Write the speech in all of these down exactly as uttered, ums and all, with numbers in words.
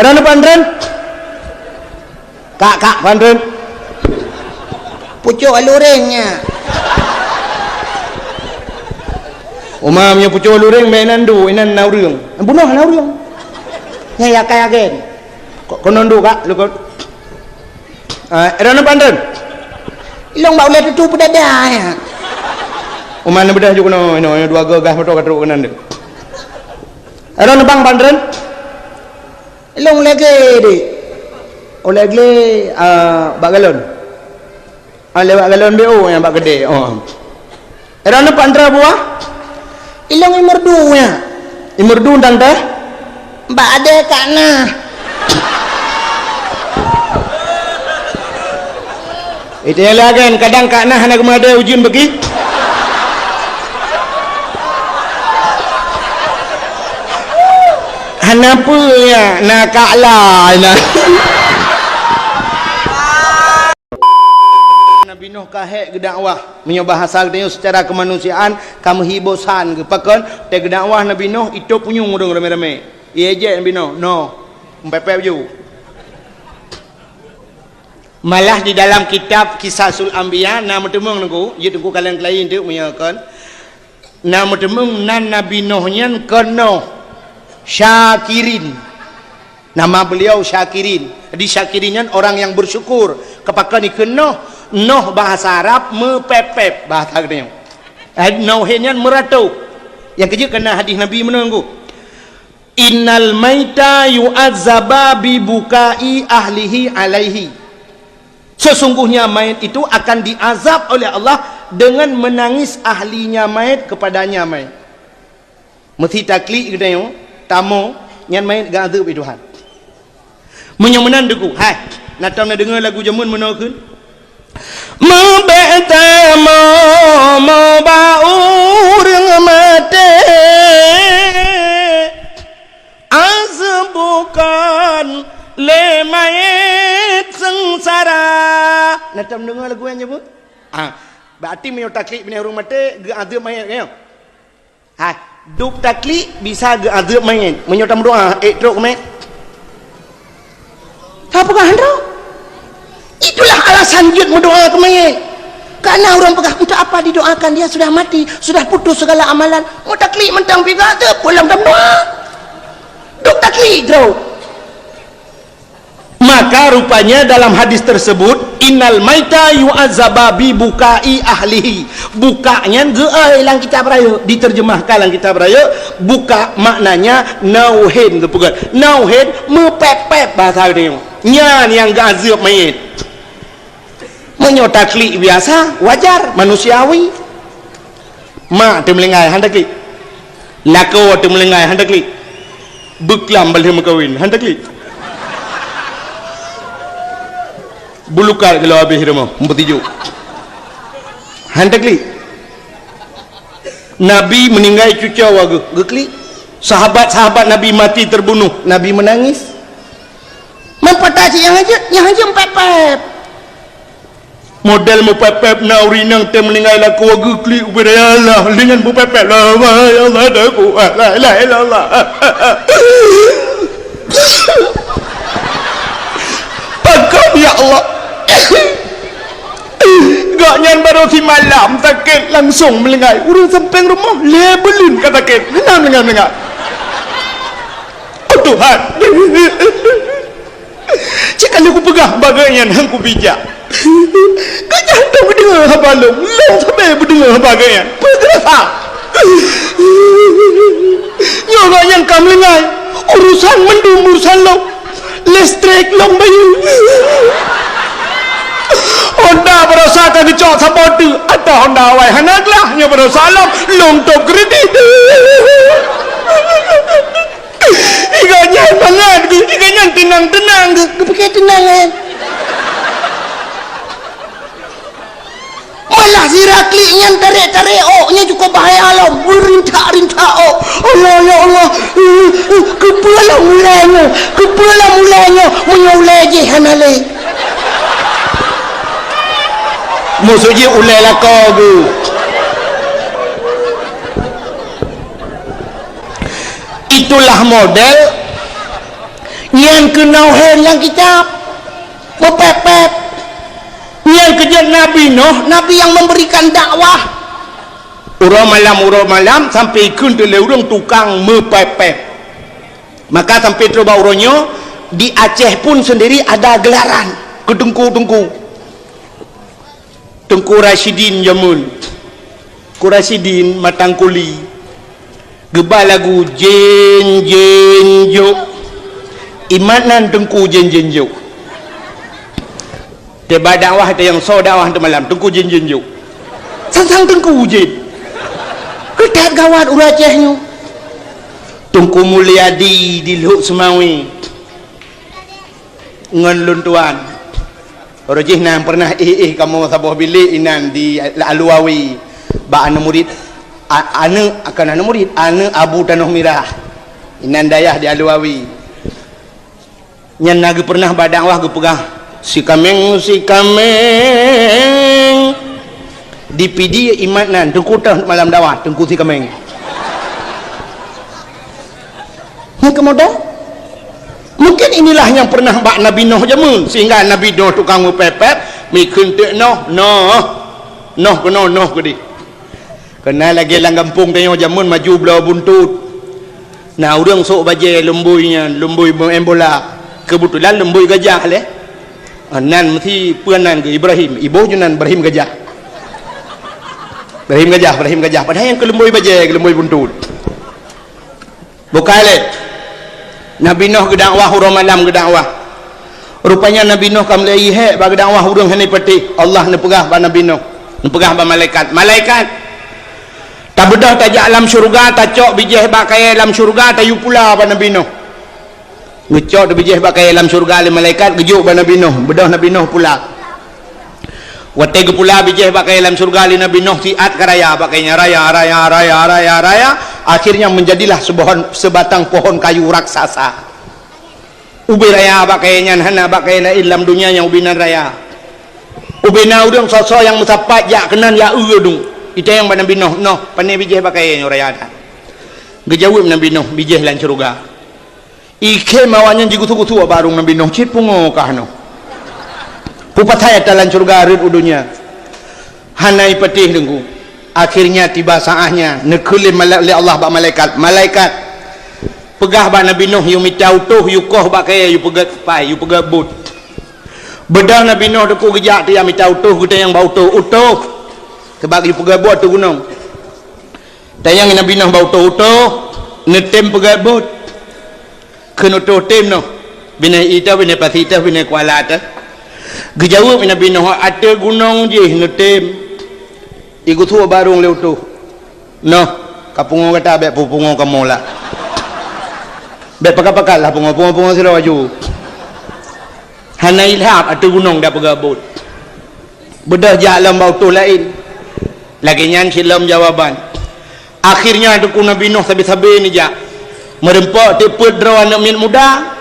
Droeneuh pandren? Kak, kak, pandren. Pucôk alureng nyan. Uma meunyoe pucôk alureng, meunan duek, inan na ureueng. Bunoe na ureueng. Nyan yakai agen. Ko-, konon duek, kak, lukon. Ah, droeneuh pandren? Ilong bak ulèe tutu peudada, ya. Uma neubeudah ju keunoe, inoe, inoe dua geuh gah moto ka trok keunan deuh. Droeneuh bang pandren? Ilong lagèe deh. Oh, lagèe, ah, bak galon. Ah, lewat galon B O nyang bak keudè. Oh. Droeneuh pandren buah? Ilong imeurdu nyan. Imeurdu tante? Bak adèe kak na. Itu yang lagen, kadang kak na hana geumeuadèe ujeuen bagi. Hana peue nyan, na kak la na. Nabi Nuh ka hék geudakwah. Meunyoe bahasa geutanyoe secara kemanusiaan, ka meuhi bosan geuh. Pakon? Teuh geudakwah Nabi Nuh, itôb punyueng ureueng ramé-ramé. Ié jeuet Nabi Nuh, noh, meupép-pép ju. Malah di dalam kitab Qisasul Anbiya na meuteumeung Teungku, jeuet Teungku kalon keulayi teuk meunyoe kon. Na meuteumeung nan Nabi Nuh nyan keunoe Syakirin. Nama beliau Syakirin. Jadi Syakirin nyan orang yang bersyukur. Keupakon ikheun noh, noh bahasa Arab meupép-pép bahasa geutanyoe. Eh, Nauhin nyan meuratoh. Nyang keujeuet keu na hadis Nabi meunan Teungku. Innal maita yu'azzaba bi bukai ahlihi alaihi. Sesungguhnya mayat itu akan diazab oleh Allah dengan menangis ahlinya mayat kepadanya mayat. Meusi taklik geutanyoe, tamoe, nyan mayat geuazeueb lé Tuhan. Meunyoe meunan Teungku, hai, na tom na deungoe lagu jameun meunoe kheun? Meubèk tamoe, moe bak ureueng maté. Azeueb bukon lé mayét seungsara. Na tom deungoe lagu nyan nyoe? Ah, berarti meunyoe taklik binéh ureueng maté, geuazeueb mayét, nyoe? Hai, dub taklik bisa geuazeueb mayét. Meunyoe tameudoa, ék trok keu mayét? Ka peugah han troh. Itulah alasan jeuet meudoa keu mayét. Karena ureueng peugah, "Untuk apa didoakan? Dia sudah mati, sudah putus segala amalan." Meutaklik mantong piga teuh, peue lom tameudoa. Dub taklik droe. Maka rupanya dalam hadis tersebut, "Innal maita yu'azzaba bi bukai ahlihi." Bukak nyan geuai lam kitab rayeuk, diterjemahkan lam kitab rayeuk, bukak maknanya nauhin geupeugah. Nauhin meupép-pép bahasa geutanyoe. Nyan nyang geuazeueb mayét. Meunyoe taklik biasa, wajar, manusiawi. Mak teumeulinggai, han taklik. Lakoe teumeulinggai, han taklik. Beuklam balheueh meukawen, han taklik. Bulukat geulong habéh rumoh, meupeutijuk. Han taklik. Nabi meuninggai cucoe geuh, geuklik. Sahabat-sahabat Nabi mati terbunuh, Nabi meunangis. Meupata cit nyang hanjeuet, nyang hanjeuet meupép-pép. Model meupép-pép na ureueng inong teuh meuninggai lakoe geuklik ubé, "Ya Allah, lé nyan meupép-pép, la ilaha illallah, la ilaha illallah." Pakon, ya Allah? Gobnyan barô simalam sakét langsong meulinggai. Ureueng sampéng rumoh lhèe buleuen ka sakét. Hana meulinggai-meulinggai. Oh Tuhan. Cit ka lheueh kupeugah bak gobnyan han kubijak. Gobnyan hana meudeungoe haba lôn. Lôn sabe meudeungoe haba gobnyan. Peue geurasa? Nyoe gobnyan ka meulinggai. Urusan mandum urusan lôn. Listrik lôn bayeue. Honda baroesa ka geucok saboh teuk, ata Honda awai hana glah, nyoe baroesa lom, lôn tôp kredit. Iga nyan mangat, iga nyan teunang-teunang, geupike teunang, eh. Malah sira klik nyan tarek-tarek ôk, nyan cukup bahaya lom. Beurintak-rintak ôk. Allah, ya Allah. Keupeue lom ulèe nyoe? Keupeue lom ulèe nyoe? Meunyoe ulèe jih hana lé. Maksud jih ulèe lakoe geuh. Itulah model Nyan keunoe hèn nyang kicap, meupèp-pèp. Nyan keujeuet Nabi Nuh, Nabi nyang memberikan dakwah. Uroe malam, uroe malam, sampoe kheun teuk lé ureueng tukang meupèp-pèp. Maka sampoe trok bak uroe nyoe, di Aceh pun sendiri ada gelaran keu teungku-teungku. Teungku Rasyidin jameun. Teungku Rasyidin Matang Kuli. Geuba lagu Jén Jén Jok. Imat nan Teungku Jén Jén Jok. Teuba dakwah teuh nyang soe dakwah teuh malam, Teungku Jén Jén Jok. Sang-sang Teungku Jén. Keu that gawat ureueng Aceh nyoe. Teungku Mulyadi di Lhok Seumawé. Ngon lôn tuan. Roh jih nan pernah éh-éh kamoe saboh bilék inan di Aluwawi. Bak aneuk murit, a-, aneuk, kon aneuk murit, aneuk Abu Tanoh Mirah. Inan dayah di Aluwawi. Nyan na geupeurnah bak dakwah geupeugah, "Sikaméng, sikaméng." Di Pidie imat nan, Teungku teuh malam dakwah, Teungku Sikaméng. Nyan keumudian, mungkin inilah nyang pernah bak Nabi Nuh jameun, sehingga Nabi Nuh tukang meupèp-pèp, mikheun teuk noh, noh, noh keunoe, noh keudéh. Keunan lagèe lam gampông tanyoe jameun maju bloe buntut. Na ureueng sôk bajèe lumbôi nyan, lumbôi main bola. Keubeutulan lumbôi gajah lé. Ah, nan meusti peue nan geuh Ibrahim, iboh ju nan Ibrahim Gajah. Ibrahim Gajah, Ibrahim Gajah. Padahai nyang keu lumbôi bajèe, keu lumbôi buntut. Bukai lé. Nabi Nuh geudakwah, uroe malam geudakwah. Rupanya Nabi Nuh ka mulai hék bak geudakwah, ureueng hana patéh. Allah neupeugah bak Nabi Nuh, neupeugah bak malaikat, "Malaikat, tabeudôh tajak lam syeuruga, tacok bijéh bak kayèe lam syeuruga, tayue pula bak Nabi Nuh." Geucok teuk bijéh bak kayèe lam syeuruga lé malaikat, geujok bak Nabi Nuh, beudôh Nabi Nuh pula. Watèe geupula bijéh bak kayèe lam syeuruga lé Nabi Nuh, siat ka raya bak kayèe nyan, raya, raya, raya, raya, raya. Akhirnya menjadilah sebohon, sebatang pohon kayu raksasa. Ubé raya bak kayèe nyan, hana bak kayèe laén lam donya nyang ubé nan raya. Ubé na ureueng soe-soe nyang meusapat jak keunan jak eu dum. Itanyong bak Nabi Nuh, "Nuh, pané bijéh bak kayèe nyoe raya that?" Geujaweueb Nabi Nuh, "Bijéh lam syeuruga." Ikhém awaknyan jigusu-gusu bak barong Nabi Nuh, cit pungo kah nyoe. Peue pasai ata lam syeuruga rhot u donya. Hana ipatéh Teungku. Akhirnya tiba saatnya, neukheun lé mala-, lé Allah bak malaikat, "Malaikat, peugah bak Nabi Nuh yue mita utôh, yue koh bak kayèe, yue peugèt pai, yue peugèt bot." Beudôh Nabi Nuh Teungku geujak teuk jak mita utôh, geutanyong bak utôh, "Utôh, sabab yue peugèt bot ateueh gunong." Tanyong Nabi Nuh bak utôh, "Utôh, neutém peugèt bot?" Kheun utôh, "Tém noh, binéh ié teuh, binéh pasi teuh, binéh kuala teuh." Geujaweueb Nabi Nuh, "Ateueh gunong jih neutém." Igusu barong lé utôh. "Noh, ka pungo gata, bèk peupungo kamoe lah. Bèk pakat-pakat lah pungo, pungo-pungo sidroe aju. Hana ilham ateueh gunong dak peugabot." Beudôh jak lom bak utôh laén. Lagèe nyan cit lom jawaban. Akhirnya Teungku Nabi Nuh sabe-sabe neujak. Meureumpok teuk peuet droe aneuk miet muda.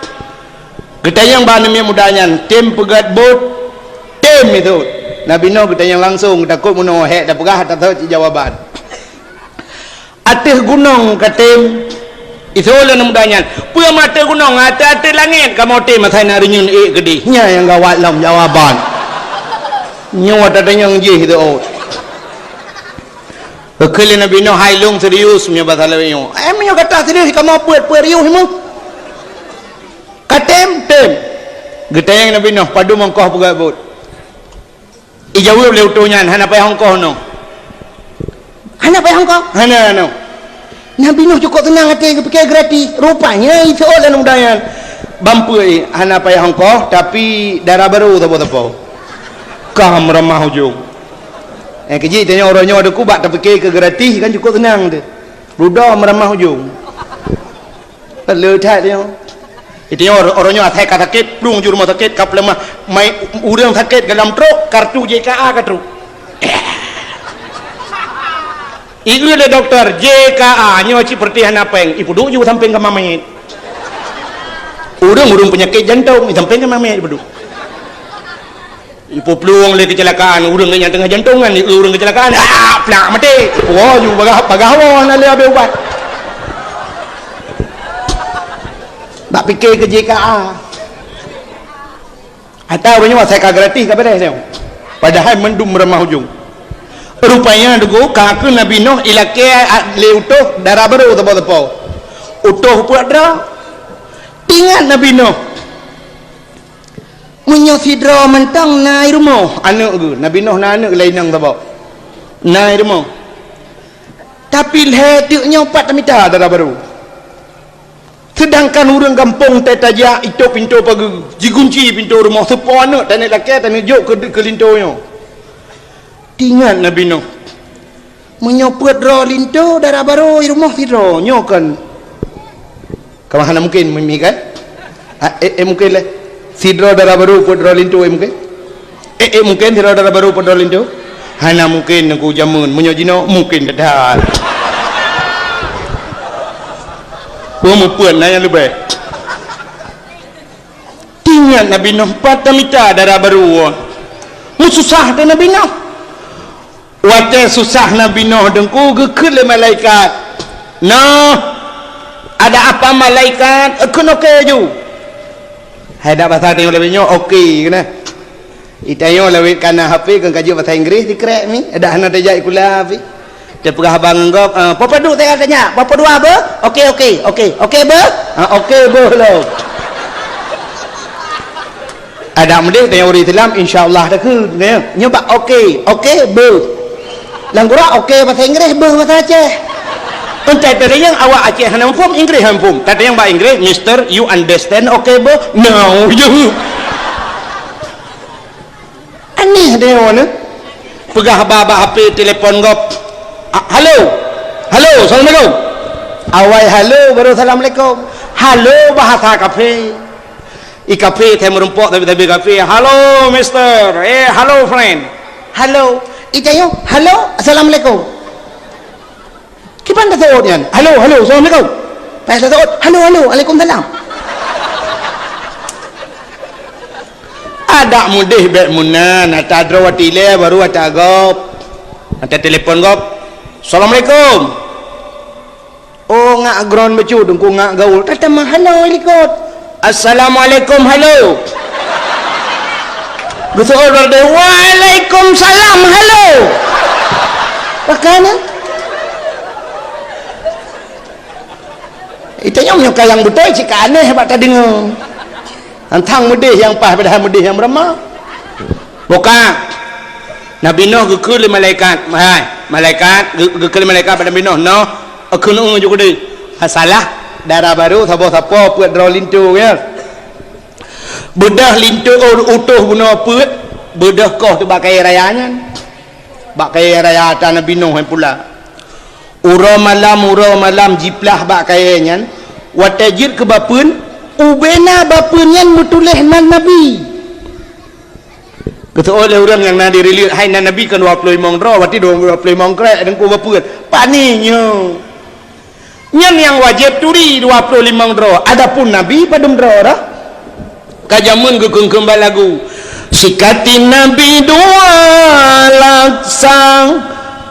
Geutanyong bak aneuk miet muda nyan, "Tém peugèt bot?" "Tém," ituh. Nabi Nuh geutanyong langsong, takot meunoe hék tapeugah, tatot cit jawaban. "Ateueh gunong ka tém." Ituh lé aneuk muda nyan, "Peue meuateueh gunong, ateueh-ateueh langèt kamoe tém asai na reunyeun ék keudéh." Nyan nyang gawat lom jawaban. Nyoe tatanyong jih ituh. Geukheun lé Nabi Nuh, "Hai lôn serius meunyoe basa lagèe nyoe. Eh, meunyoe gata serius, kamoe peuet-peuet riôh meuh. Ka tém?" "Tém." Geutanyong Nabi Nuh, "Padum ongkoh peugabot?" Ijaweueb lé utôh nyan, "Hana payah ongkoh noh." "Hana payah ongkoh?" "Hana noh." Nabi Nuh cukôp seunang até geupike gratis. Rupanya ituh lé aneuk muda nyan. "Ban peue, hana payah ongkoh, tapi dara barô sapo-sapo." Ka meuramah ujong. Eh, keujih tanyoe uroe nyoe Teungku bak tapike keu gratis kan cukôp seunang teuh. Dudoe meuramah ujong. Le that nyoe. Itu nyoe uroe nyoe asai ka sakét, plueng ju rumoh sakét, ka peuleumah. Mai ureueng sakét dalam trok, kartu J K A ka trok. Ieu lé dokto, "J K A nyoe cit peureutih hana péng." Ipeuduek ju sampéng kama manyét. Ureueng-ureueng peunyakét jantong, sampéng kama manyét ipeuduek. Ipeuplueng lé keucilakaan, ureueng nyang teungoh jantongan, ureueng keucilakaan, ah, plak, maté. Woe ju bagah, bagah woe hana lé abéh ubat. Bak pike keu J K A. Atau meunyoe asai ka gratis ka beres nyoe. Padahai mandum ramah ujong. Rupanya dego ka keu Nabi Nuh ilakée lé utoh dara barô sapo-sapo. Utoh peuet droe. Tingat Nabi Nuh. Meunyoe sidroe mantong na i rumoh, aneuk geuh. Nabi Nuh na aneuk laén nyang saboh. Na i rumoh. Tapi lhée teuk nyoe pat tamita dara barô. Seudangkan ureuëng gampông teuh tajak itôp pintoe pageue, jigunci pintoe rumoh, seupôt aneuk taneuk lakée taneuk jok keu, keu linto nyoe. Tingat Nabi Nuh. Meunyoe peuet droe linto dara barô i rumoh sidroe, nyoe kon. Ka hana mungken mimi kan? Ha, eh, eh, mungken lé. Sidroe dara barô peuet droe linto, eh, mungken? Eh, eh, mungken sidroe dara barô peuet droe linto? Hana mungken nangku jameun. Meunyoe jinoe mungken that-that. Peue mupeuet na nyang leubeh. Tingat Nabi Nuh pat tamita dara barô. Meususah teuh Nabi Nuh. Watée susah Nabi Nuh deungku geukheun lé malaikat. Noh, ada apa malaikat? Eukheun oke ju. Hai dak basa tanyoe lagée nyoe oke keunan. Itanyoe lawét kana H P keu kajeuet basa Inggris dikrek mi. Dak hana tajak ikula pi. Teupeugah haba ngon gob, ah, papa duek saya tanya, papa dua beuh? Oke, oke, oke. Oke beuh? Ah, oke beuh lo. Adak meudeh teuh ureuëng Islam, insya Allah takheun, ya. Nyoe bak oke, oke, beuh. Lam gura oke bahasa Inggris, beuh bahasa Aceh. Entah teudeungoe awak Aceh hana muphom, Inggris hana muphom. Teudeungoe bak Inggris, "Mister, you understand oke beuh?" No, you. Aneh deungoe nyoe. Peugah bak, bak H P telepon gob. Ah, halo. Halo, assalamualaikum. Awai halo baru assalamualaikum. Halo bahasa kafe. I kafe teuh meurumpok tapi, tapi kafe. "Halo, mister." Eh, "Halo, friend." "Halo." I tanyoe, "Halo, assalamualaikum." Kiban taseuôt nyan? "Halo, halo, assalamualaikum." Pas taseuôt, "Halo, halo, waalaikumsalam." Adak meudeh bék meunan, ata droe watée ilée baru ata gob. Ata telepon gob. "Assalamualaikum." Oh, ngak gron bacut, deungku ngak gaul. Tatamah halo i likot. "Assalamualaikum, halo." Geuseuôt bak deh, "Waalaikumsalam, halo." Pakana? Itanyoe nyoe ka nyang beutôi cit ka aneh bak tadeungoe. Tantang meudeh nyang paih padahai meudeh nyang beurama. Buka. Nabi Nuh geukheun lé malaikat. Hai, malaikat, geu-, geukheun lé malaikat bak Nabi Nuh, "Noh, eukheun ju keudeh." Masalah dara barô saboh sapo peuet droe linto, ya. Beudôh linto, oh, utoh bunoe peuet, beudôh koh teuh bak kayée raya nyan. Bak kayée raya ata Nabi Nuh nyan pula. Uroe malam, uroe malam jiplah bak kayée nyan, watée jeuet keu bapeuen, ubena bapeuen nyan meutuléh nan Nabi. Geuseuôt lé ureuëng nyang na di rileuk, hai nan Nabi kan dua ploh limong droe, watée dua ploh limong krek deungku bapeuen. Pani nyoe. Nyan nyang wajéb turi dua ploh limong droe, adapun Nabi padum droe dah? Ka jameun geukheun-kheun bak lagu, "Sikati Nabi dua laksa,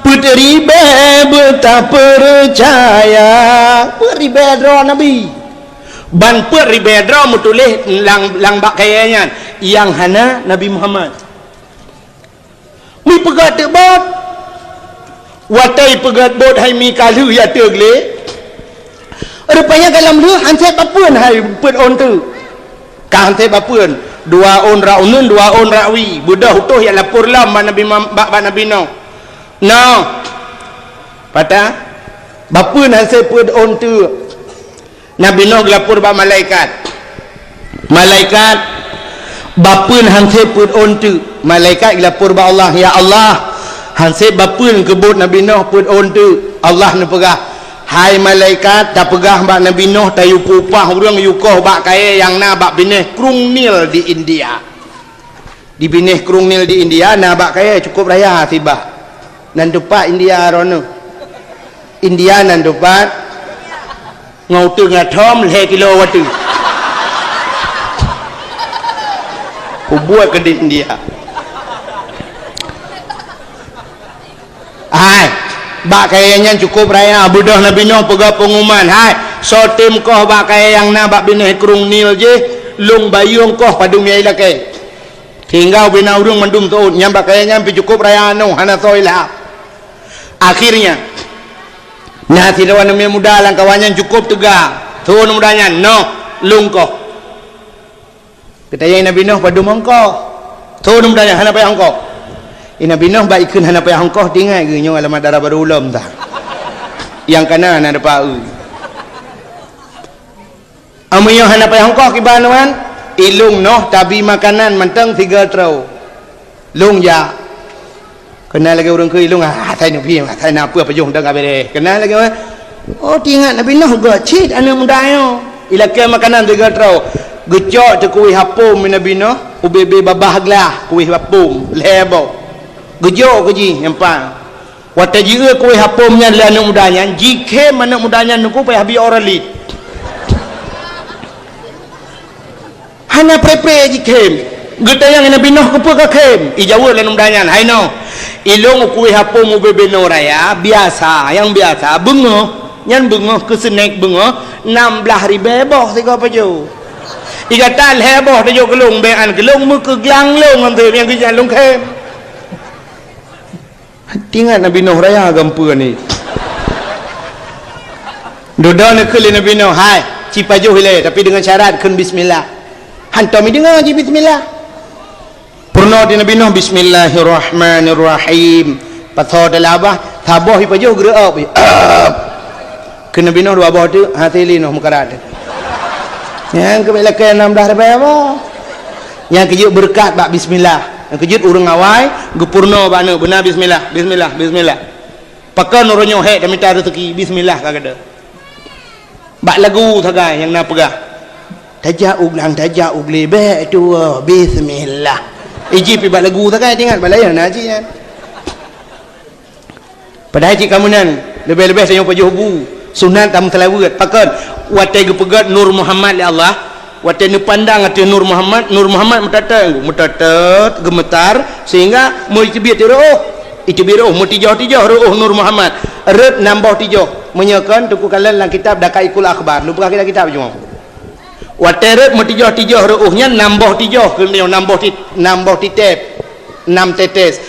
peuet ribée beutapeucaya." Peuet ribée droe Nabi. Ban peuet ribée droe meutuléh lam, lam bak kayée nyan, nyang hana Nabi Muhammad. Mipeugét teuk bot. Watée peugét bot hai mi ka lheueh ya teuk lé. Rupanya gohlom lheueh han sép bapeuen hai peuet ôn teuk. Ka han sép bapeuen. Dua ôn rot uneuen, dua ôn rot wie. Beudôh utoh ya lapor lom bak Nabi Muham-, bak, bak Nabi Nuh. Noh. Pata? Bapeuen han sép peuet ôn teuk. Nabi Nuh geulapor bak malaikat. "Malaikat, bapeuen han sép peuet ôn teuk." Malaikat geulapor bak Allah, "Ya Allah, han sép bapeuen keu bot Nabi Nuh peuet ôn teuk." Allah neupeugah, "Hai malaikat, tapeugah bak Nabi Nuh tayue peuupah ureuëng yue koh bak kayée nyang na bak binéh Krueng Nil di India." Di binéh Krueng Nil di India na bak kayée cukup raya sibak. Nan teupat India droeneuh. India nan teupat ngon uteuen atom lhée kilo watée. Kubuet keu di India. Hai, bak kayée nyan cukup raya, beudôh Nabi Nuh peugah peungumuman, "Hai, Soe tem koh bak kayée nyang na bak binéh Krueng Nil jih, lôn bayeue koh padum nyang ilakée. Sehingga ubena ureuëng mandum seuôt, nyan bak kayée nyan pih cukôp raya aneuk, hana soe ilhab. Akhirnya, na sidroe aneuk muda lam kawan nyan cukôp teuga. Soe aneuk muda nyan, "Noh, lôn koh." Geutanyong Nabi Noh padum ongkoh. Soe aneuk muda nyan hana payah ongkoh. I Nabi Noh bak ikheun hana payah ongkoh, tingat geuh nyoe alamat dara barô ulôn ta. Nyang kana na depa eu. Ameunyoe hana payah ongkoh kiban wan, ilôn noh tabi makanan mantong sigoe troe. Lôn jak. Keunan lagée ureuëng keu ilôn, ah, asai neubi, asai na peue pajoh dang ka beres. Keunan lagée, oh, tingat Nabi Noh gét cit aneuk muda nyoe. Ilakée makanan sigoe troe. Geucok teukueh apom Nabi Noh, ubé-bé babah glah kueh apom, lhée boh. Geujok keu jih nyang pang. Watée jieu kueh apom nyan lé aneuk muda nyan, jikhém aneuk muda nyan nungku payah bi Oralid. Hana pré-pré jikhém. Geutanyong Nabi Noh keupeue ka khém? Ijaweueb lé aneuk muda nyan, "Hai Noh, ilôn kueh apom ubé-bé noe raya, biasa, nyang biasa, beungoh, nyan beungoh keu seunek beungoh, nam blaih ribée boh sigoe pajoh. Igata lhée boh tajok keu lôn, bék an keu lôn, meukeuglang lôn ngon nyang geujan lôn khém." Tingat Nabi Noh raya gampeue ni. Dudoe neukheun lé Nabi Noh, "Hai, ci pajoh ilée, tapi deungon syarat kheun bismillah." Hantom ideungoe ji bismillah. Peurunoe di Nabi Noh, "Bismillahirrahmanirrahim." Pasoe teulabah, saboh ipajoh geureu'ob. Keu Nabi Noh dua boh teuk, hase lé Noh meukarat. Nyang keu lakée nam blaih ribée boh. Nyang keujeuet beureukat bak bismillah. Nyang keujeuet ureuëng awai geupeurunoe bak aneuk beuna bismillah, bismillah, bismillah. Pakon uroe nyoe hék tamita reuseuki, bismillah ka geude. Bak lagu sagai nyang na peugah, "Tajak u glang, tajak u glé, bék tuwoe, bismillah." Iji pi bak lagu sagai, tingat bak laén na ji nyan. Padahai cit kamoe nyan, leubeh-leubeh tanyoe pajoh bu, sunat tameuseulaweuet. Pakon? Watée geupeugét Nur Muhammad lé Allah, watée neupandang ateueh Nur Muhammad, Nur Muhammad meuteutét, meuteutét, geumeutar, sehingga meuteubiet reuôh, iteubiet reuôh, meutijoh-tijoh reuôh Nur Muhammad. Rot nam boh tijoh. Meunyoe kon, Teungku kalon lam kitab Daqaiqul Akhbar. Neupeugah kitab-kitab cuma. Watée rot meutijoh-tijoh reuôh nyan nam boh tijoh, keuneuk nam boh ti-, nam boh titép, nam tetes.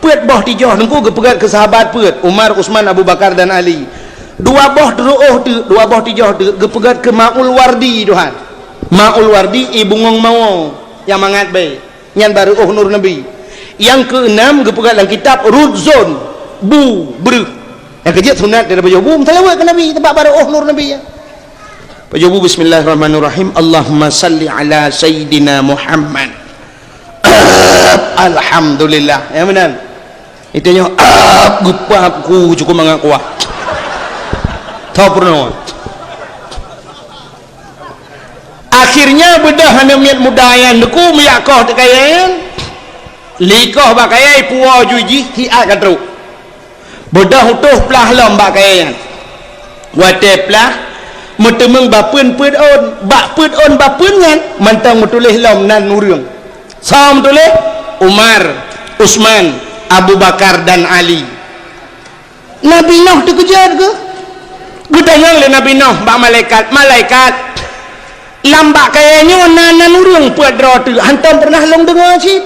Peuet boh tijoh nungku geupeugét keu sahabat peuet, Umar, Utsman, Abu Bakar dan Ali. Dua boh reuôh teuk, dua boh tijoh teuk geupeugét keu Maul Wardi, Tuhan. Maul Wardi, ie bungong mawö nyang mangat bée. Nyan bak reuôh Nur Nabi. Nyang keuenam geupeugét lam kitab Rudzon, bu, breuh. Nyang keujeuet sunat daripada pajoh bu meuseulaweuet keu Nabi, teubak bak reuôh Nur Nabi. Pajoh bu, "Bismillahirrahmanirrahim. Allahumma salli ala Sayyidina Muhammad." Alhamdulillah. Ya, meunan. Itu nyoe, geupeugét ku cukup mangat kuah. Tho peurunoe. Akhirnya beudôh aneuk miet muda nyan neuku meuyak koh teuh kayée nyan. Likoh bak kayée puwoe ju jih siat ka trok. Beudôh utôh plah lom bak kayée nyan. Watée plah, meuteumeung bapeuen peuet ôn. Bak peuet ôn bapeuen nyan mantong meutuléh lom nan ureuëng. Soe meutuléh? Umar, Utsman, Abu Bakar dan Ali. Nabi Noh teukeujot geuh. Geutanyong lé Nabi Noh bak malaikat, "Malaikat, lam bak kayée nyoe na nan ureuëng peuet droe teuk, hantom peureunah lôn deungoe cit.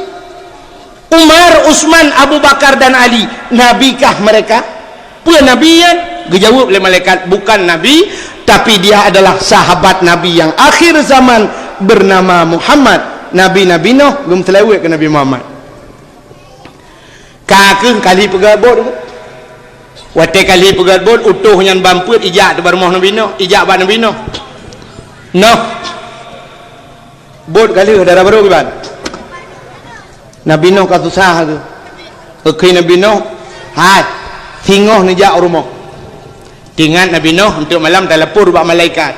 Umar, Utsman, Abu Bakar dan Ali, nabi kah mereka?" "Peue nabi nyan?" Geujaweueb lé malaikat, "Bukan nabi, tapi dia adalah sahabat Nabi yang akhir zaman bernama Muhammad." Nabi, Nabi Noh geumeuseulaweuet keu Nabi Muhammad. Ka kheueh kali peugét buet. Watée kali peugét buet, utôh nyan ban peuet ijak teuh bak rumoh Nabi Noh, ijak bak Nabi Noh. Noh. Buet ka lheueh dara barô kiban. Nabi Noh ka susah geuh. Geukheun Nabi Noh, "Hai, singoh neujak u rumoh." Teuingat Nabi Noh, eunteuk malam talapor bak malaikat.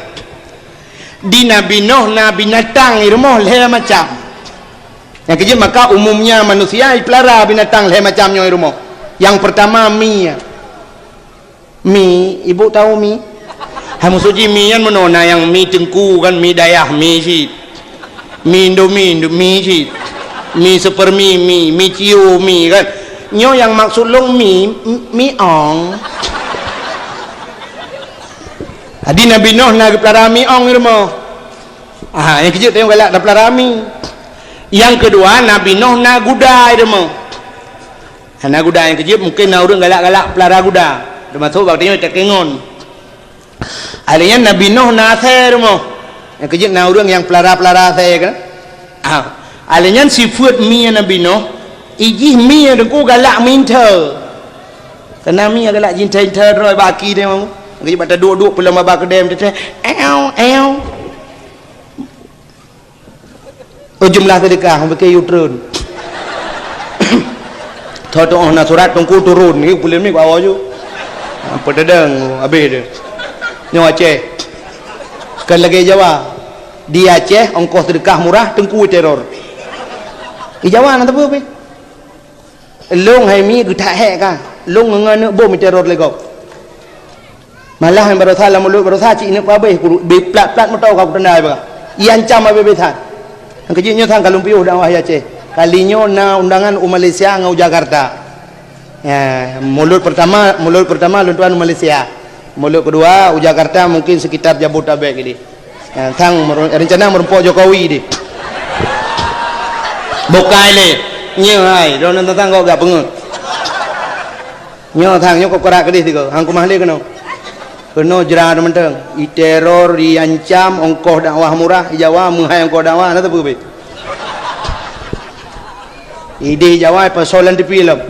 Di Nabi Noh na binatang i rumoh lhée macam. Nyang keujeuet maka umumnya manusia ipeulara binatang lhée macam nyoe i rumoh. Nyang peurtama mi. Mi, ibu tahu mi? Hai musoji mi nyan meunoe na nyang mi teungku kan, mi dayah mi cit. Mi Indomie, Indomie cit. Mi Supermi mi, mi Cio mi kan. Nyoe nyang maksud lôn mi, mi ong. Jadi Nabi Nuh na geupeulara mi ong di rumoh. Ah, nyang keujeuet tanyoe galak tapeulara mi. Nyang keudua, Nabi Nuh na guda di rumoh. Na guda nyang keujeuet, mungken na ureuëng galak-galak peulara guda. Teumasok bak tanyoe takengon. Alèh nyan Nabi Nuh na asèe di rumoh. Nyang keujeuet na ureuëng nyang peulara-peulara asèe kan? Ah, alèh nyan sifeuet mi Nabi Nuh, ijih mi Teungku galak meuinta. Kana mi galak jinta-inta droe bak aki deh mamu. Nyang keujeuet bak taduek-duek pulang bak keudè teuh. Ew, ew. Oh, jumlah seudeukah, bukon yue treun. Tho-tho na surat Teungku turun, ni puléh ni bawa ju. Apa tadang, habis dia. Nyoe Aceh. Kan lagèe Jawa. Di Aceh, ongkos seudeukah murah, Teungku teror. Di Jawa na teupeu pih. Lôn hai mi geutak hék ka. Lôn ngon aneuk bom teror lé gob. Malah nyang baroesa lam mulut baroesa cit ineuk peuhabéh, beu plat-plat meuto ka kutanda bak. Iancam habéh-habéh that. Nyang keujeuet nyoe sang ka lôn piôh dakwah di Aceh. Kali nyoe na undangan u Malaysia ngon u Jakarta. Ya, mulut pertama, mulut pertama lôn tuan u Malaysia. Mulut kedua u Jakarta mungkin sekitar Jabodetabek gini. Ya, sang meru-, rencana meurumpok Jokowi di. Bukai lé. Nyoe hai, droeneuh teuntang kok gak peungeut. Nyoe sang nyoe kok kerak keudeh tiga. Hang kumah lé keunoe. Keunoe jra teumantong. Iteror, iancam, ongkoh dakwah murah, Jawa meuhai ongkoh dakwah, na teupeu beh. Ideh Jawa pasoe lam T V lom.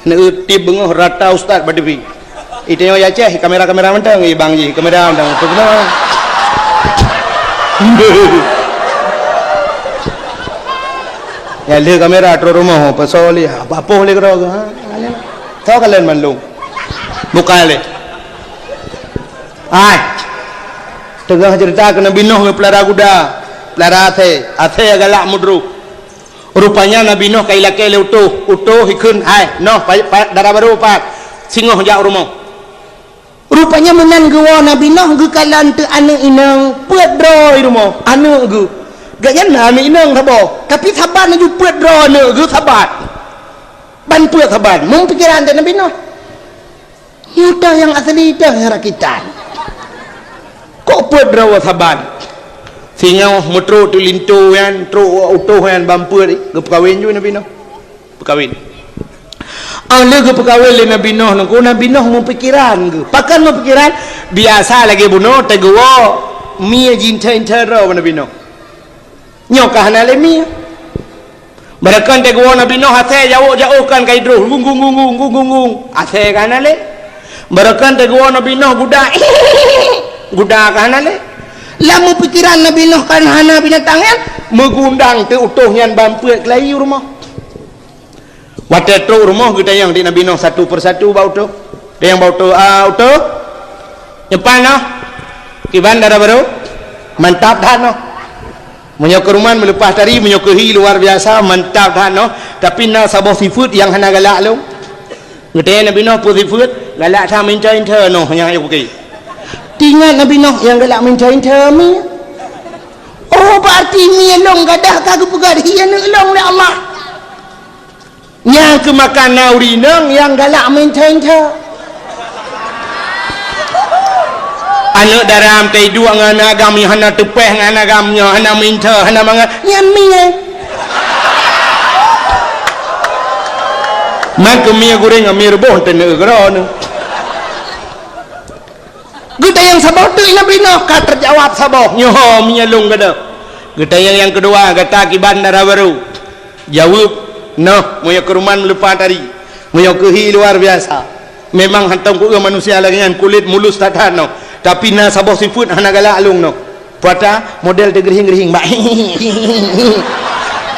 Neutip beungoh rata ustaz bak T V. Itanyoe Aceh kamera-kamera mantong, eh, bang jih kamera mantong. Tu keunoe. Ya lé kamera trok rumoh, pasoe lé, apa-apa lé keudroe, ha? Tho kalen mandum. Bukai lé. Hai. Teungoh ceurita keu Nabi Nuh geupeulara guda, peulara asèe, asèe galak meudroh. Rupanya Nabi Nuh ka ilakèe lé utôh, utôh ikheun, "Hai, noh, pa, pa, dara barô pat, singoh jak u rumoh." Rupanya meunan geuwoe Nabi Nuh geukalon teuk aneuk inong peuet droe i rumoh, aneuk geuh. Gobnyan na aneuk inong saboh, tapi saban laju peuet droe aneuk geuh saban. Ban peuet saban, meupikeran teuh Nabi Nuh. Nyoe toh nyang asli, toh nyang rakitan. Kok peuet droe saban? Singoh meutrok teuk linto nyan, trok utôh nyan ban peuet, geupeukawen ju Nabi Nuh. Peukawen. Óh lheueh geupeukawen lé Nabi Nuh nyan, Nabi Nuh meupikeran geuh. Pakon meupikeran? Biasa lagèe bunoe teugeuwoe mie jinta-inta droe bak Nabi Nuh. Nyoe ka hana lé mie. Barokon teugeuwoe Nabi Nuh asèe jawok-jawok kan ka idroh, gung, gung, gung. Asèe ka hana lé. Barokon teugeuwoe Nabi Nuh guda, guda ka hana lé. Lam meupikeran Nabi Nuh kan hana binatang nyan, meugundang teuk utôh nyan ban peuet keulayi u rumoh. Watèe trok u rumoh geutanyong di Nabi Nuh satu persatu bak utôh. Tanyong bak utôh, "Ah, utôh, nyoe pat noh? Kiban dara barô? Mantap that noh? Meunyoe keuruman meuleupah tari, meunyoe keuhi luar biasa, mantap that noh. Tapi na saboh sifeuet nyang hana galak lôn." Geutanyong Nabi Nuh, "Peue sifeuet?" "Galak that meuinta-inta noh nyang ayok keu." Teuingat Nabi Nuh nyang galak meuinta-inta mie. Oh, berarti mie lôn gadoh ka geupeugah hi aneuk lôn lé Allah. Nyang keumakan na ureueng inong nyang galak meuinta-inta. Aneuk dara meutai duek ngon aneuk agam nyang hana teupeh ngon aneuk agam nyoe, hana meuinta, hana mangat, nyan mie. Man keu mie gureng ngon mie reuboh teuneuk keudroe. Geutanyong saboh teuk Nabi Nuh ka teujawab saboh, "Nyoe ho mie lôn gadoh." Geutanyong nyang keudua, "Gata kiban dara barô?" Jaweueb, "Noh, meunyoe keuruman meuleupah tari, meunyoe keuhi luar biasa. Memang hantom kueu manusia lagèe nyan, kulét mulus that-that noh, tapi na saboh sifeuet hana galak lôn noh." Puata model teugeurihing-geurihing bak.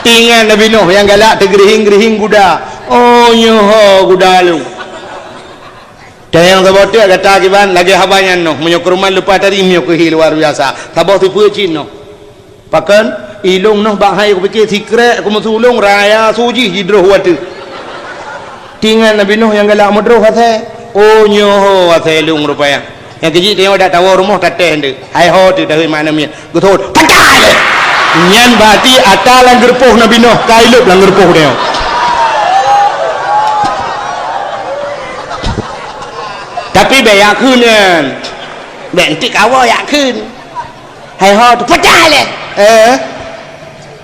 Teuingat Nabi Nuh nyang galak teugeurihing-geurihing guda. "Oh, nyoe ho guda lôn." Tanyong saboh teuk, "Gata kiban?" "Lagèe haba nyan noh, meunyoe keuruman leupah tari, meunyoe keuhi luar biasa." Saboh sifeuet cit noh. Pakon? "Ilôn noh bak hai kupike sikrek kumeusulông raya su jih jidroh watèe." Teuingat Nabi Nuh nyang galak meudroh asèe. "Oh, nyoe ho asèe lôn rupanya." Nyang keujeuet tanyoe dak tawoe rumoh tatéh nteuk. Hai ho teuk tahe makna mie. Geuthot. Pakai! Nyan berarti ata lam geureupoh Nabi Nuh, ka ilop lam geureupoh tanyoe. Tapi bèk yakheun nyan. Bèk enteuk kawoe yak kheun. Hai ho teupeugah lé. Eh.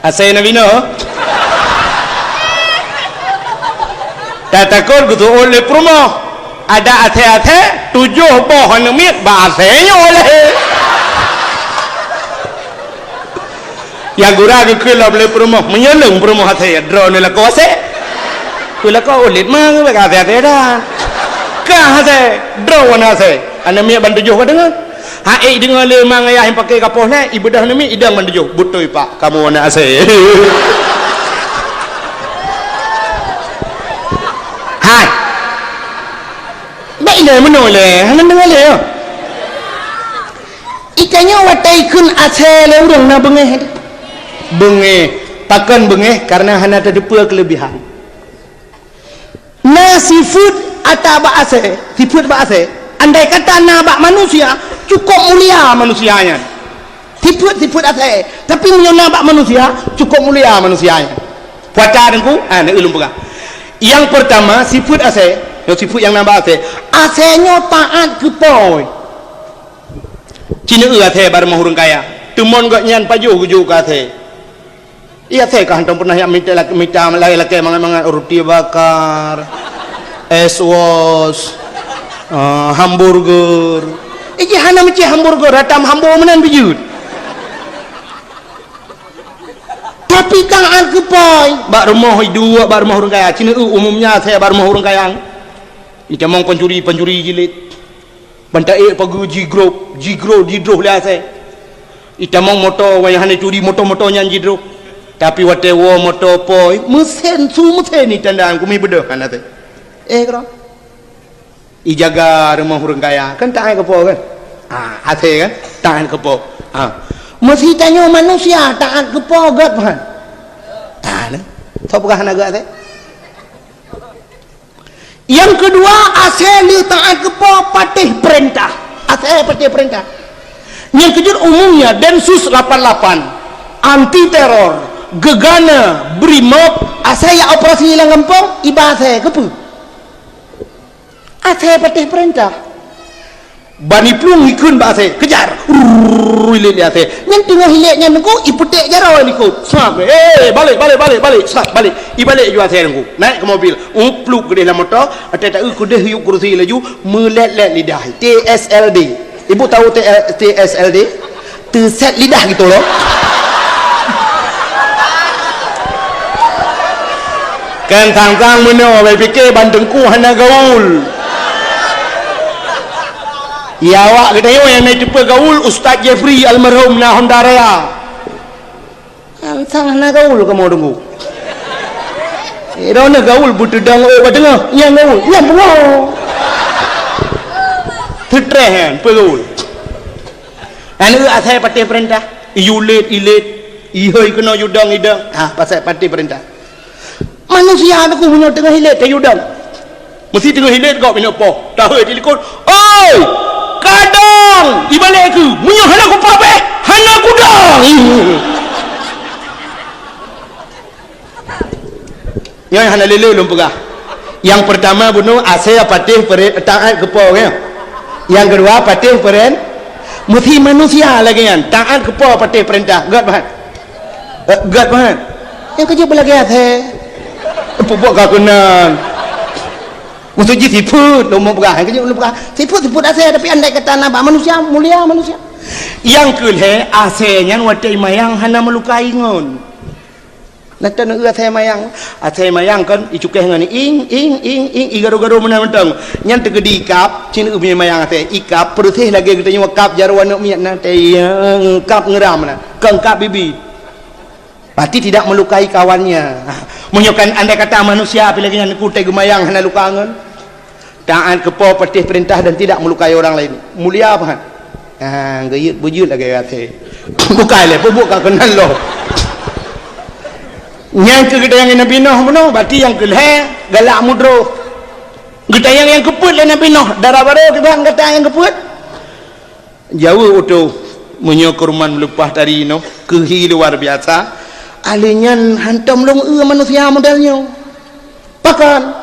Asèe Nabi Nuh. Tatakot geuseuôt lé peurumoh. Ada asèe-asèe tujoh boh aneuk miet bak asèe nyoe lé. Nyang gura geukheun lom lé peurumoh, meunyoe lôn peurumoh asèe, droeneuh lakoe asèe. Keu lakoe ulét ma ngon asèe-asèe dah. Ka asèe, droeneuh asèe. Aneuk miet ban tujoh ka deungoe. Ha ék deungoe lé ma ngon ayah nyang paké kapoh lé, ibeudoh aneuk miet idong ban tujoh. Beutôi pak, kamoe aneuk asèe. Hai. Bèk ilèe meunoe lé, hana deungoe lé, yo. Itanyoe watèe ikheun asèe lé ureueng na beungéh. Beungéh. Pakon beungéh? Karena hana tateupeue keuleubihan. Na sifeuet ata bak asèe, sifeuet bak asèe. Andai kata na bak manusia, cukôp mulia manusia nyan. Sifeuet-sifeuet asèe. Tapi meunyoe na bak manusia, cukôp mulia manusia nyan. Puasa Teungku, ah, na ulôn peugah. Nyang peurtama, sifeuet asèe. Nyoe sifeuet nyang na bak asèe. Asèe nyoe taát keu po. Ci neueu asèe bak rumoh ureueng kaya. Teumon gobnyan pajoh geujok keu asèe. Iya asèe ka hantom peunah jak mita lak-, mita lakèe-lakèe mangat-mangat, ruti bakar, es wos, ah, hamburger. Iji hana meucit hamburger, ratam hambo meunan bijeuet. Tapi taát keu po, bak rumoh iduek, bak rumoh ureueng kaya. Ci neueu umumnya asèe bak rumoh ureueng kaya. Itamong pancuri-pancuri jilid. Ban taék pageue jigrob, jigrob, jidroh lé asèe. Itamong moto, wayah hana turi moto-moto nyan jidroh. Tapi watèe woe moto po, meusén, su meusén itanda kumi beudôh kan asèe. Eh, keudroe. Ijaga rumoh ureueng kaya, kan taát keu po kan? Ah, asèe kan? Taát keu po. Ah. Meusi tanyoe manusia taát keu po gèt kan? Taát. Soe peugah hana gèt asèe? Nyang keudua, asèe lé taát keu po patéh peurintah. Asèe patéh peurintah. Nyang keujeuet umumnya Densus lapan lapan, anti teror, Gegana, Brimob, asèe jak operasi lam gampông, iba asèe keupeue? Asèe patéh peurintah. Ban iplueng ikheun bak asèe, "Kejar!" Rrrr, ilét lé asèe. Nyan teungoh ilét nyan Teungku, ipeuték jaroe likot. Srap, "Eh, balek, balek, balek, balek!" Srap, balek. Ibalek ju asèe Teungku. Naik keu mobil. Upluk keudeh lam moto, watèe taeu keudeh yub keurusi laju, meulét-lét lidah. T S L D. Ibu tahu T-, T S L D? Teuset lidah gitu loh. Kan sang-sang meunoe, bèk pike ban Teungku hana gaul. Ya, awak geutanyoe nyang na teupeue gaul, Ustaz Jeffrey almarhum na Honda Raya. Sang-sang hana gaul kamoe Teungku. Eh, droeneuh gaul beuteudong ôk bak teungoh, nyang gaul, nyang pungo. Seutreh nyan, peue gaul. Aneuk asèe patéh peurintah, iyue lét, ilét, ihôi keunoe yue dong, idong. Ah, pasai patéh peurintah. Manusia Teungku meunyoe teungoh ilét, tayue dong. Meusi teungoh ilét gob inong poh, tahôi di likot, "Oi! Kadang!" Ibalek keu, "Meunyoe hana kupatéh, hana kudong!" Nyoe hana lé-lé lôn peugah. Nyang peurtama bunoe asèe patéh peuren-, taát keu po, ya. Nyang keudua patéh peuren-, meusi manusia lagèe nyan, taát keu po patéh peurintah. Gèt, Bah. Eh, gèt, Bah. Nyang keujeuet beulagèe asèe. Peubuet ka keunan. Maksud jih sifeuet, lôn peugah. Nyang keujeuet lôn peugah. Sifeuet, sifeuet asèe, tapi andai kata na bak manusia, mulia manusia. Nyang keu lhèe, asèe nyan watèe imayang hana meulukai ngon. Nah, taneuk asèe mayang. Asèe mayang kan icukéh ngon ing, ing, ing, ing, igaro-garo meunan mantong. Nyan teukeudi ikab, cit imeuyang asèe. Ikab, peureuséh lagèe geutanyoe kab jaroe aneuk miet na, teuieng kab ngeuram na. Kon kab bibi. Pasti tidak melukai kawannya. Meunyoe kan andai kata manusia pih lagèe nyan, kutai geumayang hana luka ngon. Taat keu po, patéh peurintah dan tidak melukai orang lain. Mulia pahat. Ha, geuyeuet beujeuet lagèe asèe. Bukai lé, peubuet ka keunan lom. Nyang keu geutanyong Nabi Nuh bunoe, berarti nyang keu lhèe galak mudroh. Geutanyong nyang keupeuet lé Nabi Nuh, dara barô kiban gata nyang keupeuet. Jaweueb utoh, meunyoe keuruman leupah tari nyoe, keuhi luar biasa, alèh nyan hantom lôn eu manusia model nyoe. Pakon?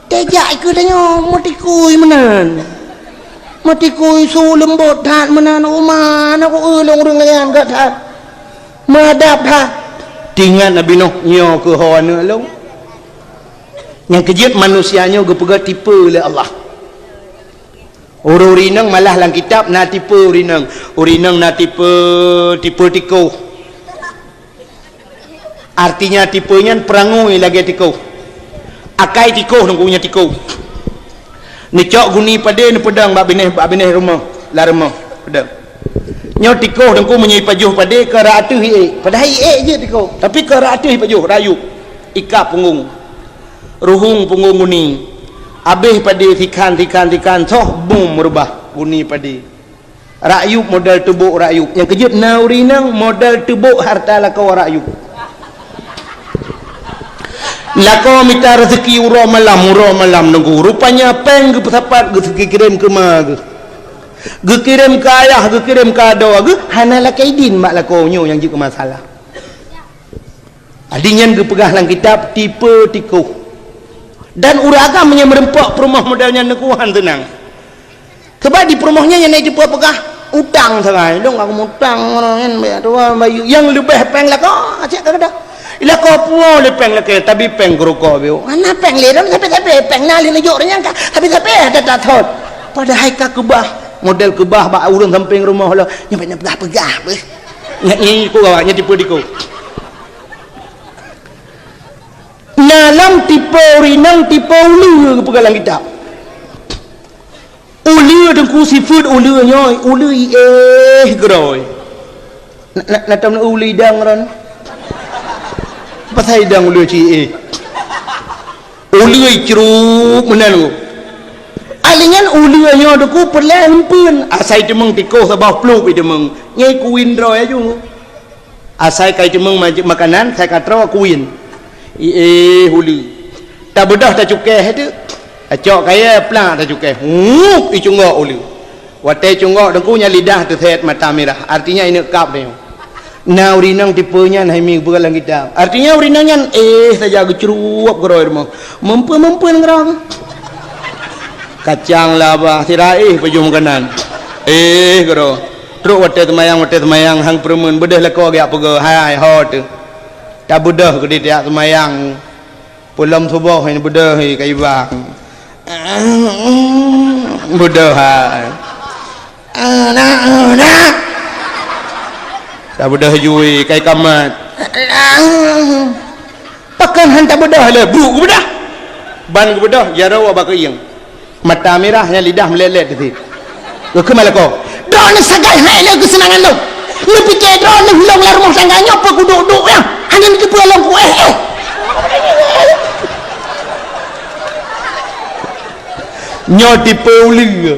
Tejak keu tanyoe meutikui meunan. Meutikui su leumbot that meunan, uma na ku ulông ureuëng layan gak that. Meuadab that. Tingat Nabi Nuh, nyoe keuh ho aneuk lông. Nyang keujeuet manusia nyoe geupeugah tipe lé Allah. Ureuëng-ureuëng inong malah lam kitab na tipe ureuëng inong. Ureuëng inong na tipe, tipe tikoh. Artinya tipe nyan peurangui lagée tikoh. Akai tikoh nunggu nyan tikoh. Neucok guni padé neupeudong bak binéh, bak binéh rumoh, lam rumoh peudong. Nyoe tikoh nunggu meunyoe pajoh padé keu rot ateueh iék. Padahai iék jeuet tikoh, tapi keu rot ateueh pajoh, rot yup. Ikab punggong. Ruhueng punggong guni. Abéh padé sikhan, sikhan, sikhan, soh bum meurubah guni padé. Rot yup model teubok rot yup. Nyang keujeuet na ureuëng inong model teubok harta lakoe rot yup. Lakoe mita reuzeki uroe malam, uroe malam nunggu. Rupanya péng geupeusapat geukirém keu ma geuh. Geukirém keu ayah, geukirém keu adoe geuh, hana lakée idin bak lakoe nyoe nyang jeuet keu masalah. Adi nyan geupeugah lam kitab tipe tikoh. Dan ureuëng agam nyang meureumpok peurumoh model nyan neukuhan teunang. Sebab di peurumoh nyan nyang na tipe peugah utang sagai. Dong aku mutang orang nyan banyak tu bayu. Yang leubeh péng lakoe, cek ka keudeh. Lakoe puwoe lé péng lakée, tapi péng keurukok biu. Hana péng lé dong, tapi-tapi péng na lé neujok renyang ka. Tapi-tapi ada tatot. Padahai ka keubah, model keubah bak ureuëng sampéng rumoh lo. Nyampe peugah-peugah beh. Nyak nyi ku gawak, nyak tipe diko. Na lam tipe ureuëng inong, tipe uleue geupeugah lam kitab. Uleue teungku sifeuet uleue nyoe, uleue iéh geurôi. Na, na, na tom uleue idang ron. Pasai idang uleue ci iéh. Uleue icrup meunan ku. Alinyan uleue nyoe teungku peureulée eumpeuen. Asai teumeung tikoh saboh pluek iteumeung. Nyai kuin droe aju. Asai kai teumeung ma-, makanan, sai ka troe kuin. Iéh uleue. Tabeudôh tacukeh teuk. Acok kayée plak tacukeh. Hup, icunggok uleue. Watée cunggok teungku nyan lidah teusét mata mirah. Artinya ineuk kab nyoe. Na ureuëng inong tipe nyan hai mi geupeugah lam kitab. Artinya ureuëng inong nyan éh saja geucruwab keudroe rumoh. Meumpeuen-meumpeuen keudroe. Kacang labah sira éh pajoh makanan. Éh keudroe. Trok watée seumayang, watée seumayang hang peureumeun beudôh lakoe geujak peugah, "Hai, ho teuh." Tabeudôh keudeh tiak seumayang. Peulom suboh nyan beudôh kayu bang. Beudôh hai. Anak, anak. Tabeudôh jui kai kamat. Pakon han tabeudôh le, bu geubeudôh. Ban geubeudôh, jaroe bak keuieng. Mata mirah nyan lidah meulét-lét teuh. Geukheun malako. Droeneuh sagai hai lé keuseunangan lôn. Neupike droeneuh lôn lam rumoh tangga nyoe peukuduek-duek nyan. Hana neuteupeue lôn kuéh, eh. Nyoe tipe uleue.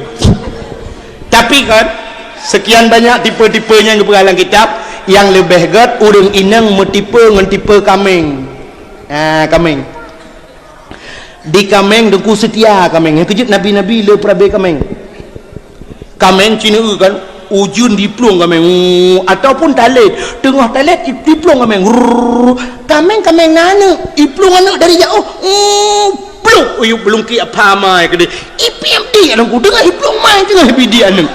Tapi kan, sekian banyak tipe-tipe nyang geupeugah lam kitab, nyang leubeh gét ureuëng inong meutipe ngon tipe kaméng. Ah, kaméng. Di kaméng teungku seutia kaméng. Nyang keujeuet nabi-nabi le peurabe kaméng. Kaméng cineue kan, ujeuen diplueng kaméng. Uu, ataupun talét, teungoh talét diplueng kaméng. Rrrr. Kaméng, kaméng na aneuk, iplueng aneuk dari jaoh. Uu, pluek, uyuek beulungki apa mai keudeh. Ipiep di anakku, teungoh iplueng mai, teungoh ipiep di aneuk.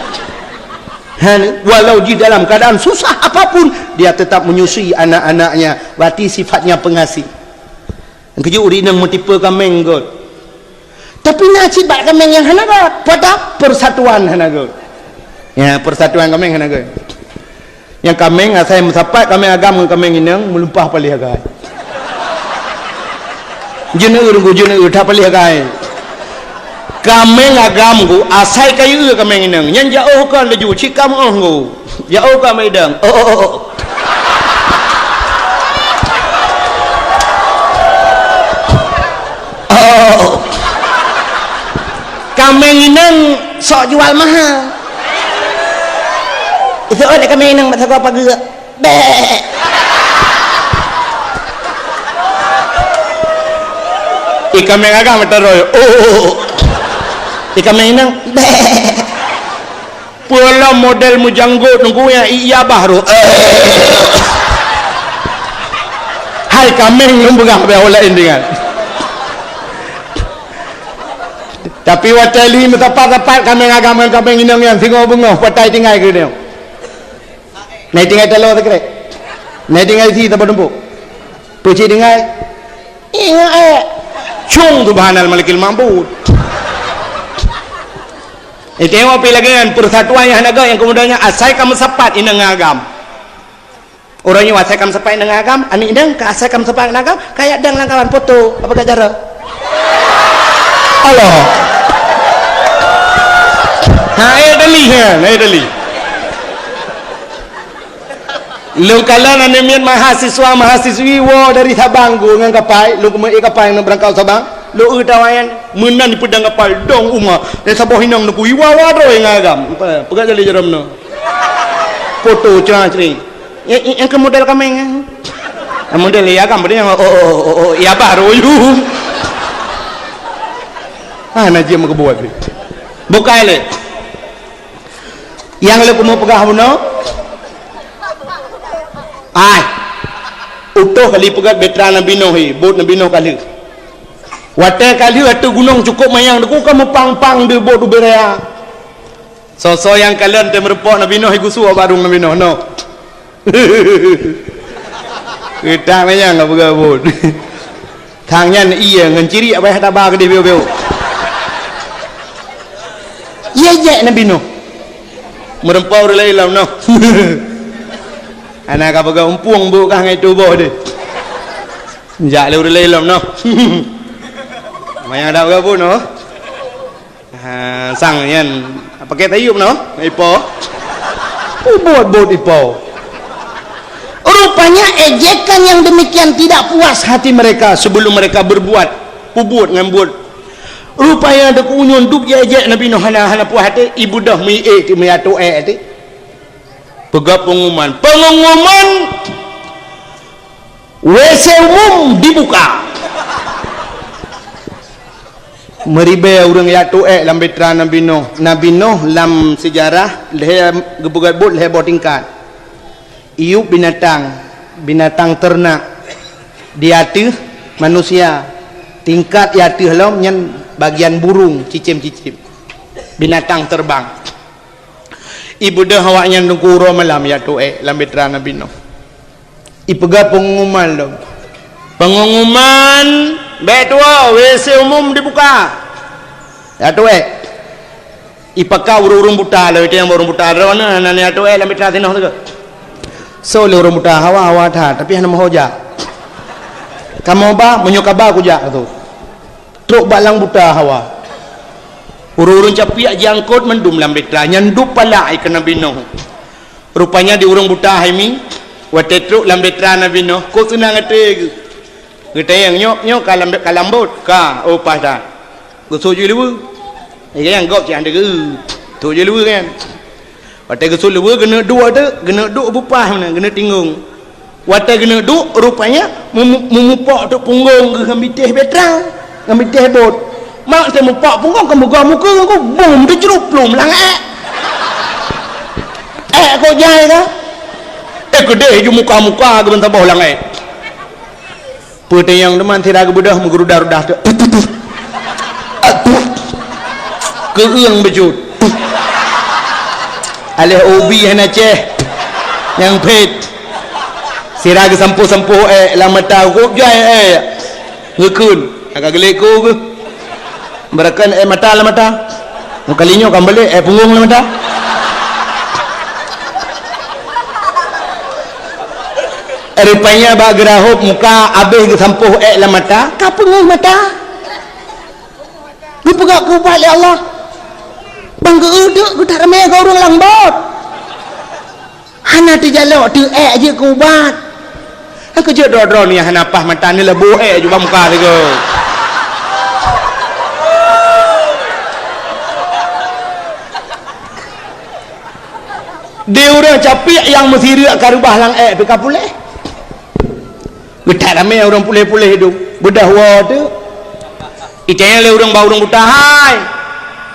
Han, walau di dalam keadaan susah apapun, dia tetap menyusui anak-anaknya. Berarti sifatnya pengasih. Nyang keujeuet ureuëng inong meutipe kaméng gét. Tapi na cit bak kaméng nyang hana gét. Pada persatuan hana gét. Ya, persatuan kaméng hana gét. Nyang kaméng asai meusapat kaméng agam ngon kaméng inong meulumpah paléh agai. Jeuneue runggu jeuneue that paléh agai. Kaméng agam ku asai kayue kaméng inong. Nyan jaoh kon laju cit kam oh ku. Jaoh ka meudang. Oh, oh, oh, oh. Oh. Kaméng inong sok jual mahal. Isok ada kaméng inong masa gua pageuk. Bek. Ikan mengagam terus. Oh. Ikan menang. Bek. Peulom model meujanggot nunggu nyang iya bah roh. Hai kameng ngon beurah beh laén dengan. Tapi watèe lheuh meusapat-sapat kaméng agam ngon kaméng inong nyan singoh beungoh patai tinggai keu nyoe. Nai tinggai taloe sikrek. Nai tinggai sie saboh tumpuk. Peucit tinggai. Ingat, eh. Cung, subhanal malikil ma'bud. Eh, tengok pi lagèe nyan, persatuan nyang hana göt nyang keumudian nyan asai ka meusapat inong ngon agam. Uroe nyoe asai ka meusapat inong ngon agam, aneuk inong ka asai ka meusapat ngon agam, ka jak dang lam kawan foto, apa gak cara? Allah. Ha, eh, dali, ha, eh, dali. Lôn kalon aneuk miet mahasiswa, mahasiswi woe dari Sabang, geuh ngon kapai, lôn keumeue kapai ngon beurangkat Sabang, lôn eu tawa nyan, meunan dipeudong kapai, dong uma, dan saboh inong neukui, wa, wa, droe ngon agam. Peugah jali jaroe meunoe. Foto cra-cri. Ya, ya, nyang keu model kaméng nyan. Nyang model ya kan, beudeh nyang, oh, oh, oh, oh, oh, ya baru you. Ah, na jeuem meukeubut. Bukai lé. Nyang lé keumu peugah bunoe. Ai. Utoh kali peugah beutram Nabi Nuh, hi, bot Nabi Nuh ka lheueh. Watèe ka lheueh ateueh gunong cukôp manyang, deuk ka meupang-pang di bot ubé raya. Soe-soe nyang kalon teumeureumpok Nabi Nuh gusue barong Nabi Nuh, noh. Geutak manyang ka peugah bot. Thang nyan iya ngon ciriek payah taba keudeh biôh-biôh. Iya jek Nabi Nuh. Meureumpok ureueng laén lom noh. Hana ka peugah umpueng bot kah ngon tuboh deh. Jak lé ureueng laén lom noh. Manyang dak peugah bot noh. Ha, sang nyan, pakai tayub noh, ipo. Ubot-bot ipo. Rupanya ejekan yang demikian tidak puas hati mereka sebelum mereka berbuat, pubuet ngon buet. Rupanya deuk unyun duek jejek Nabi Nuh hana, hana puas hati, ibeudôh meuiék ti meuatoe ti. Peugah pengumuman. Pengumuman W C umum dibuka. Meuribèe ureueng jak tuek lam beutram Nabi Nuh. Nabi Nuh lam seujarah lhèe geupeugöt buet lhèe boh tingkat. Iyup binatang, binatang teurenak, di ateueh manusia, tingkat di ateueh lom nyan bagian burung, cicém-cicém, binatang terbang. Ibeudôh awaknyan teungku uroe malam jak tuek lam beutram Nabi Nuh. Ipeugah pengumuman lom. Pengumuman, bèk tuwoe, W C umum dibuka. Jak tuek. Ipakat ureueng-ureueng buta lom, itu nyang ureueng buta droeneuh, hana jak tuek lam beutram sinoe teuka. Soe lé ureueng buta, hawa, hawa that, tapi hana meuho jak. Kamoe ba, meunyoe ka ba kujak tu. Trok bak lam buta hawa. Ureueng-ureueng capiak jiangkot mandum lam beutram, nyan duek palak keu Nabi Nuh. Rupanya di ureueng buta hai mi, watèe trok lam beutram Nabi Nuh, kok seunang até geuh. Geutanyong, "Nyoe, nyoe ka lam, ka lam bot?" "Ka." "Oh, paih that." Geusut jih luweue. Nyang gob cit hana geu-, sut jih luweue kan. Watèe geusut luweue, geuneuk duek teuk, geuneuk duek beupaih meunan, geuneuk tinggong. Watèe geuneuk duek, rupanya mu-, mu-, mumupok teuk punggong geuh ngon bitéh beutram, ngon bitéh bot. Mak teuh mupok punggong, ka meugoe mukeue ngon ku, bum, teucrup pluem lam ék. Ék kok jai ka? Éh, keudeh ju muka-muka geuh ban saboh lam ék. Peutanyong teuma sira geubeudôh meugeureudah-reudah teuk. Keueung beujeuet. Aléh ubi hana céh. Nyang phét. Sira geusampôh-sampôh ék lam mata, kok jai ék. Geukheun. Ka geulék ku geuh. Beurakan ék mata lam mata. Kali nyoe ka meubalék ék punggong lam mata. Rupanya bak geurahop muka, abéh geusampôh ék lam mata, ka peungéh mata. Geupeugah keu ubat lé Allah. Ban geu-eu teuk geutak ramé keu ureueng lam bot. Hana teujalok teuk ék jeuet keu ubat. Nyang keujeuet droe-droe nyan hana paih mata, neuleuboh ék jubah muka sigoe. Di ureueng capiak nyang meusireuk ka reubah lam ék pih ka puléh. Geutak ramé ureueng puléh-puléh idong. Beudôh woe teuk. Itanyong lé ureueng bak ureueng buta, "Hai,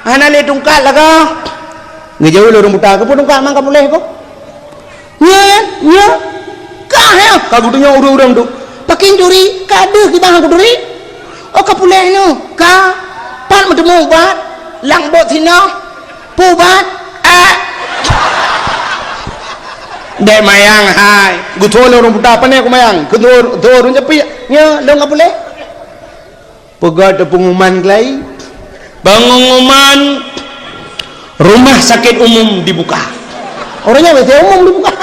hana lé tungkat lagak?" Geujaweueb lé ureueng buta, "Keupeue tungkat man ka puléh ko?" "Nyan, nyan, ka, he, ka geutunyok ureueng-ureueng tu." "Pakén turi, ka deuh kiban kuturi." "Oh, ka puléh nyoe, ka. Pat meuteumé ubat?" Lam bot sinoe, pubat, eh. Dek mayang hai. Geuthô lôn ureuëng buta, pane kumayang. Geuthô, geuthô ureuëng japiek. Nyoe lôn ka puléh. Peugah teu pengumuman keulai. Pengumuman rumah sakit umum dibuka. Orang nyan biasa umum dibuka.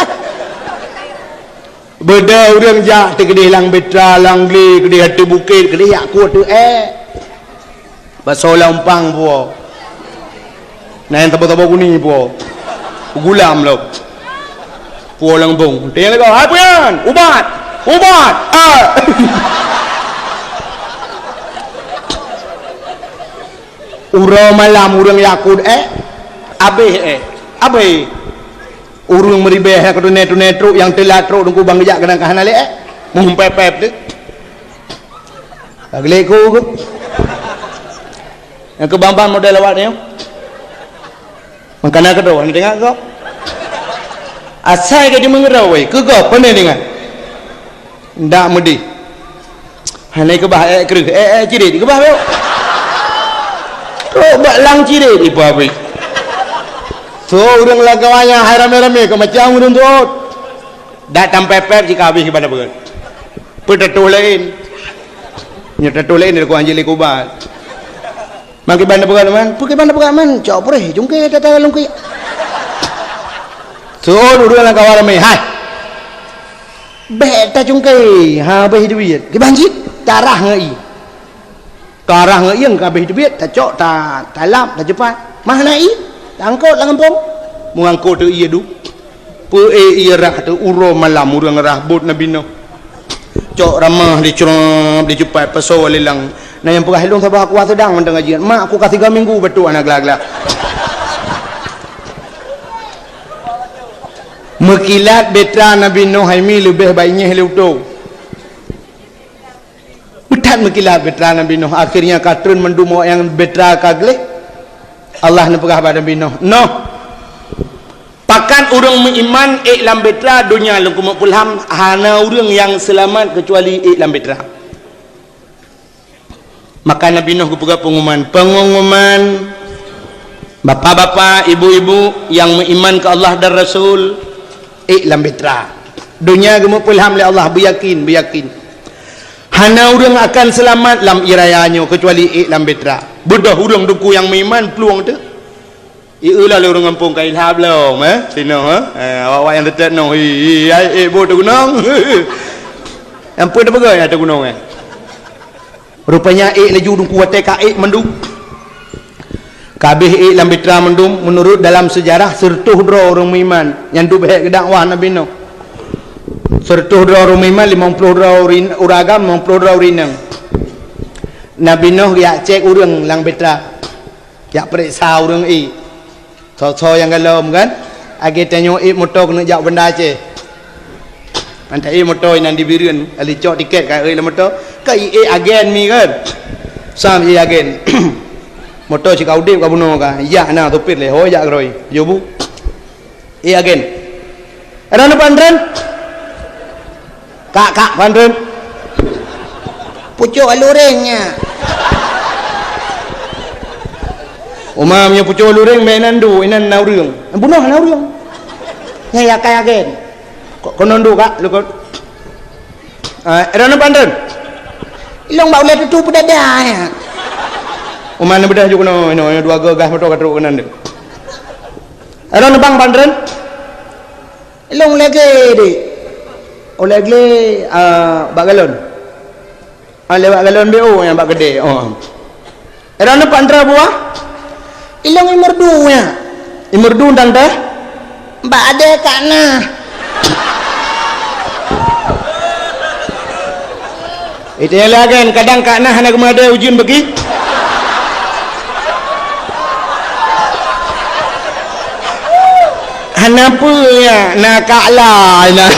Beda ureuëng jak teukeudeh lam Betra, lam Glé, keudeh ateueh bukét, keudeh jak kueh ateueh ék. Basoe lam umpang puwoe. Na nyang tabo-tabo guni puwoe. Gulam lom. Puwoe lam bong. Tanya lagak, "Hai peue nyan? Ubat! Ubat!" Ah. Uroe malam ureuëng jak kueh ék, abéh ék. Abéh. Ureuëng meuribée nyang keutuné-tuné trok, nyang teulat trok, teungku bang geujak keunan ka hana lé ék. Mumpép-pép teuk. Ka geulék ku geuh. Nyang keu bang-bang model awak nyoe. Mangkana keudroe, hana teuingat gob. Asai ka jimeungeurau wai, keu gob, pane teuingat. Ndak meudeh. Hana keubah ék kreueh, ék, ék cirét, keubah bacut. Trok bak lam cirét, ipa habéh. So, ureuëng lam kawan nyan hai ramé-ramé, keu macam ureuëng tuôt. Dak tampép-pép cit ka habéh kiban na peugét. Peue tatoh laén. Nyoe tatoh laén, ada kuah anjing lé kubat. Mang kiban na peugét man, peue kiban na peugét man, cok preh, cungké tata lungkik. Seuôt ureuëng lam kawan ramé, hai. Bék tacungké, ha, bék duit. Kiban cit, tarah ngon ié. Karah ngon ié ka habéh teubiet, tacok, ta-, talap, tacupat. Mah na ié, taangkot lam gampông. Meungangkot teu ié duek. Peu-ék ié rhah teu uroe malam ureuëng rhah bot Nabi Nuh. Cok ramah dicrop, dicupat, pasoe lé lam. Na nyang peugah, "Ilôn saboh kuah seudang mantong ngaji. Mak ku ka tiga minggu batuk hana glah-glah." Meukilat beutra Nabi Nuh hai mi leubeh baik nyeh lé utoe. Beuthat meukilat beutra Nabi Nuh, akhirnya ka treun mandum awak nyang beutra ka gleh. Allah neupeugah bak Nabi Nuh, "Nuh, pakat ureuëng meuiman ék lam beutra, donya lôn keumeung peulham, hana ureuëng nyang seulamat keucuali ék lam beutra." Maka Nabi Nuh geupeugah peungumuman, "Peungumuman, bapak-bapak, ibu-ibu nyang meuiman keu Allah dan Rasul, ék lam beutra. Donya geumeupeulham lé Allah, beuyakin, beuyakin." Hana ureuëng akan seulamat lam ié raya nyoe keucuali ék lam beutra. Beudôh ureuëng teungku nyang meuiman plueng teuh. Ié lom lé ureuëng gampông ka ilhab lom, eh, sinoe, eh. Eh, awak-awak nyang teutet noh, hi, hi, hai, ék boh teugunong. Nyang peue teupeugah nyang teugunong, eh. Rupanya ék laju teungku watée ka ék mandum. Ka habéh ék lam beutra mandum, meunurot dalam seujarah, seureutôh droe ureuëng meuiman nyang duek beuhek geudakwah Nabi Nuh. Seureutôh droe ureuëng meuiman, limong ploh droe ureuëng, ureuëng agam, limong ploh droe ureuëng inong. Nabi Nuh geujak cék ureuëng lam beutra, jak peuriksa ureuëng ék. Soe-soe nyang golom kan? Akhé tanyoe ék moto keuneuk jak u Banda Aceh. Mantong ék moto inan di Bireuen, kali cok tiket ka ék lam moto. Ka ék agen mi kan? Sam ék agen. Moto cit ka udeb ka bunoe ka. Jak na supet lé, ho jak keudroe. Yobu. Ék agen. Era neupan treun? Kak, kak, pan treun. Pucok alureng nya. Uma meunyoe pucok alureng, meunan du, inan na ureuëng. Bunoh na ureuëng. Nyang yakai agen. Ko-, konon du, kak, lukon. Ah, era neupan treun? Ilong bak ulée tutu peudada, ya. Uma na beudôh ju keunoe, inoe, dua gagah moto ka trok keunan tu. Era neubang pan treun? Ilong lagée deh. Oh, lagée, ah, bak galon. Ah, lewat galon B O nyang bak keudée. Oh. Era neupan treun buah? Ilong imerdu nya. Imerdu dan teh? Bak adé kak nah. Itu yang lagan, kadang kak nah hana geumeuadé ujeuen bagi. Hana peue nyan, na kak la nyan.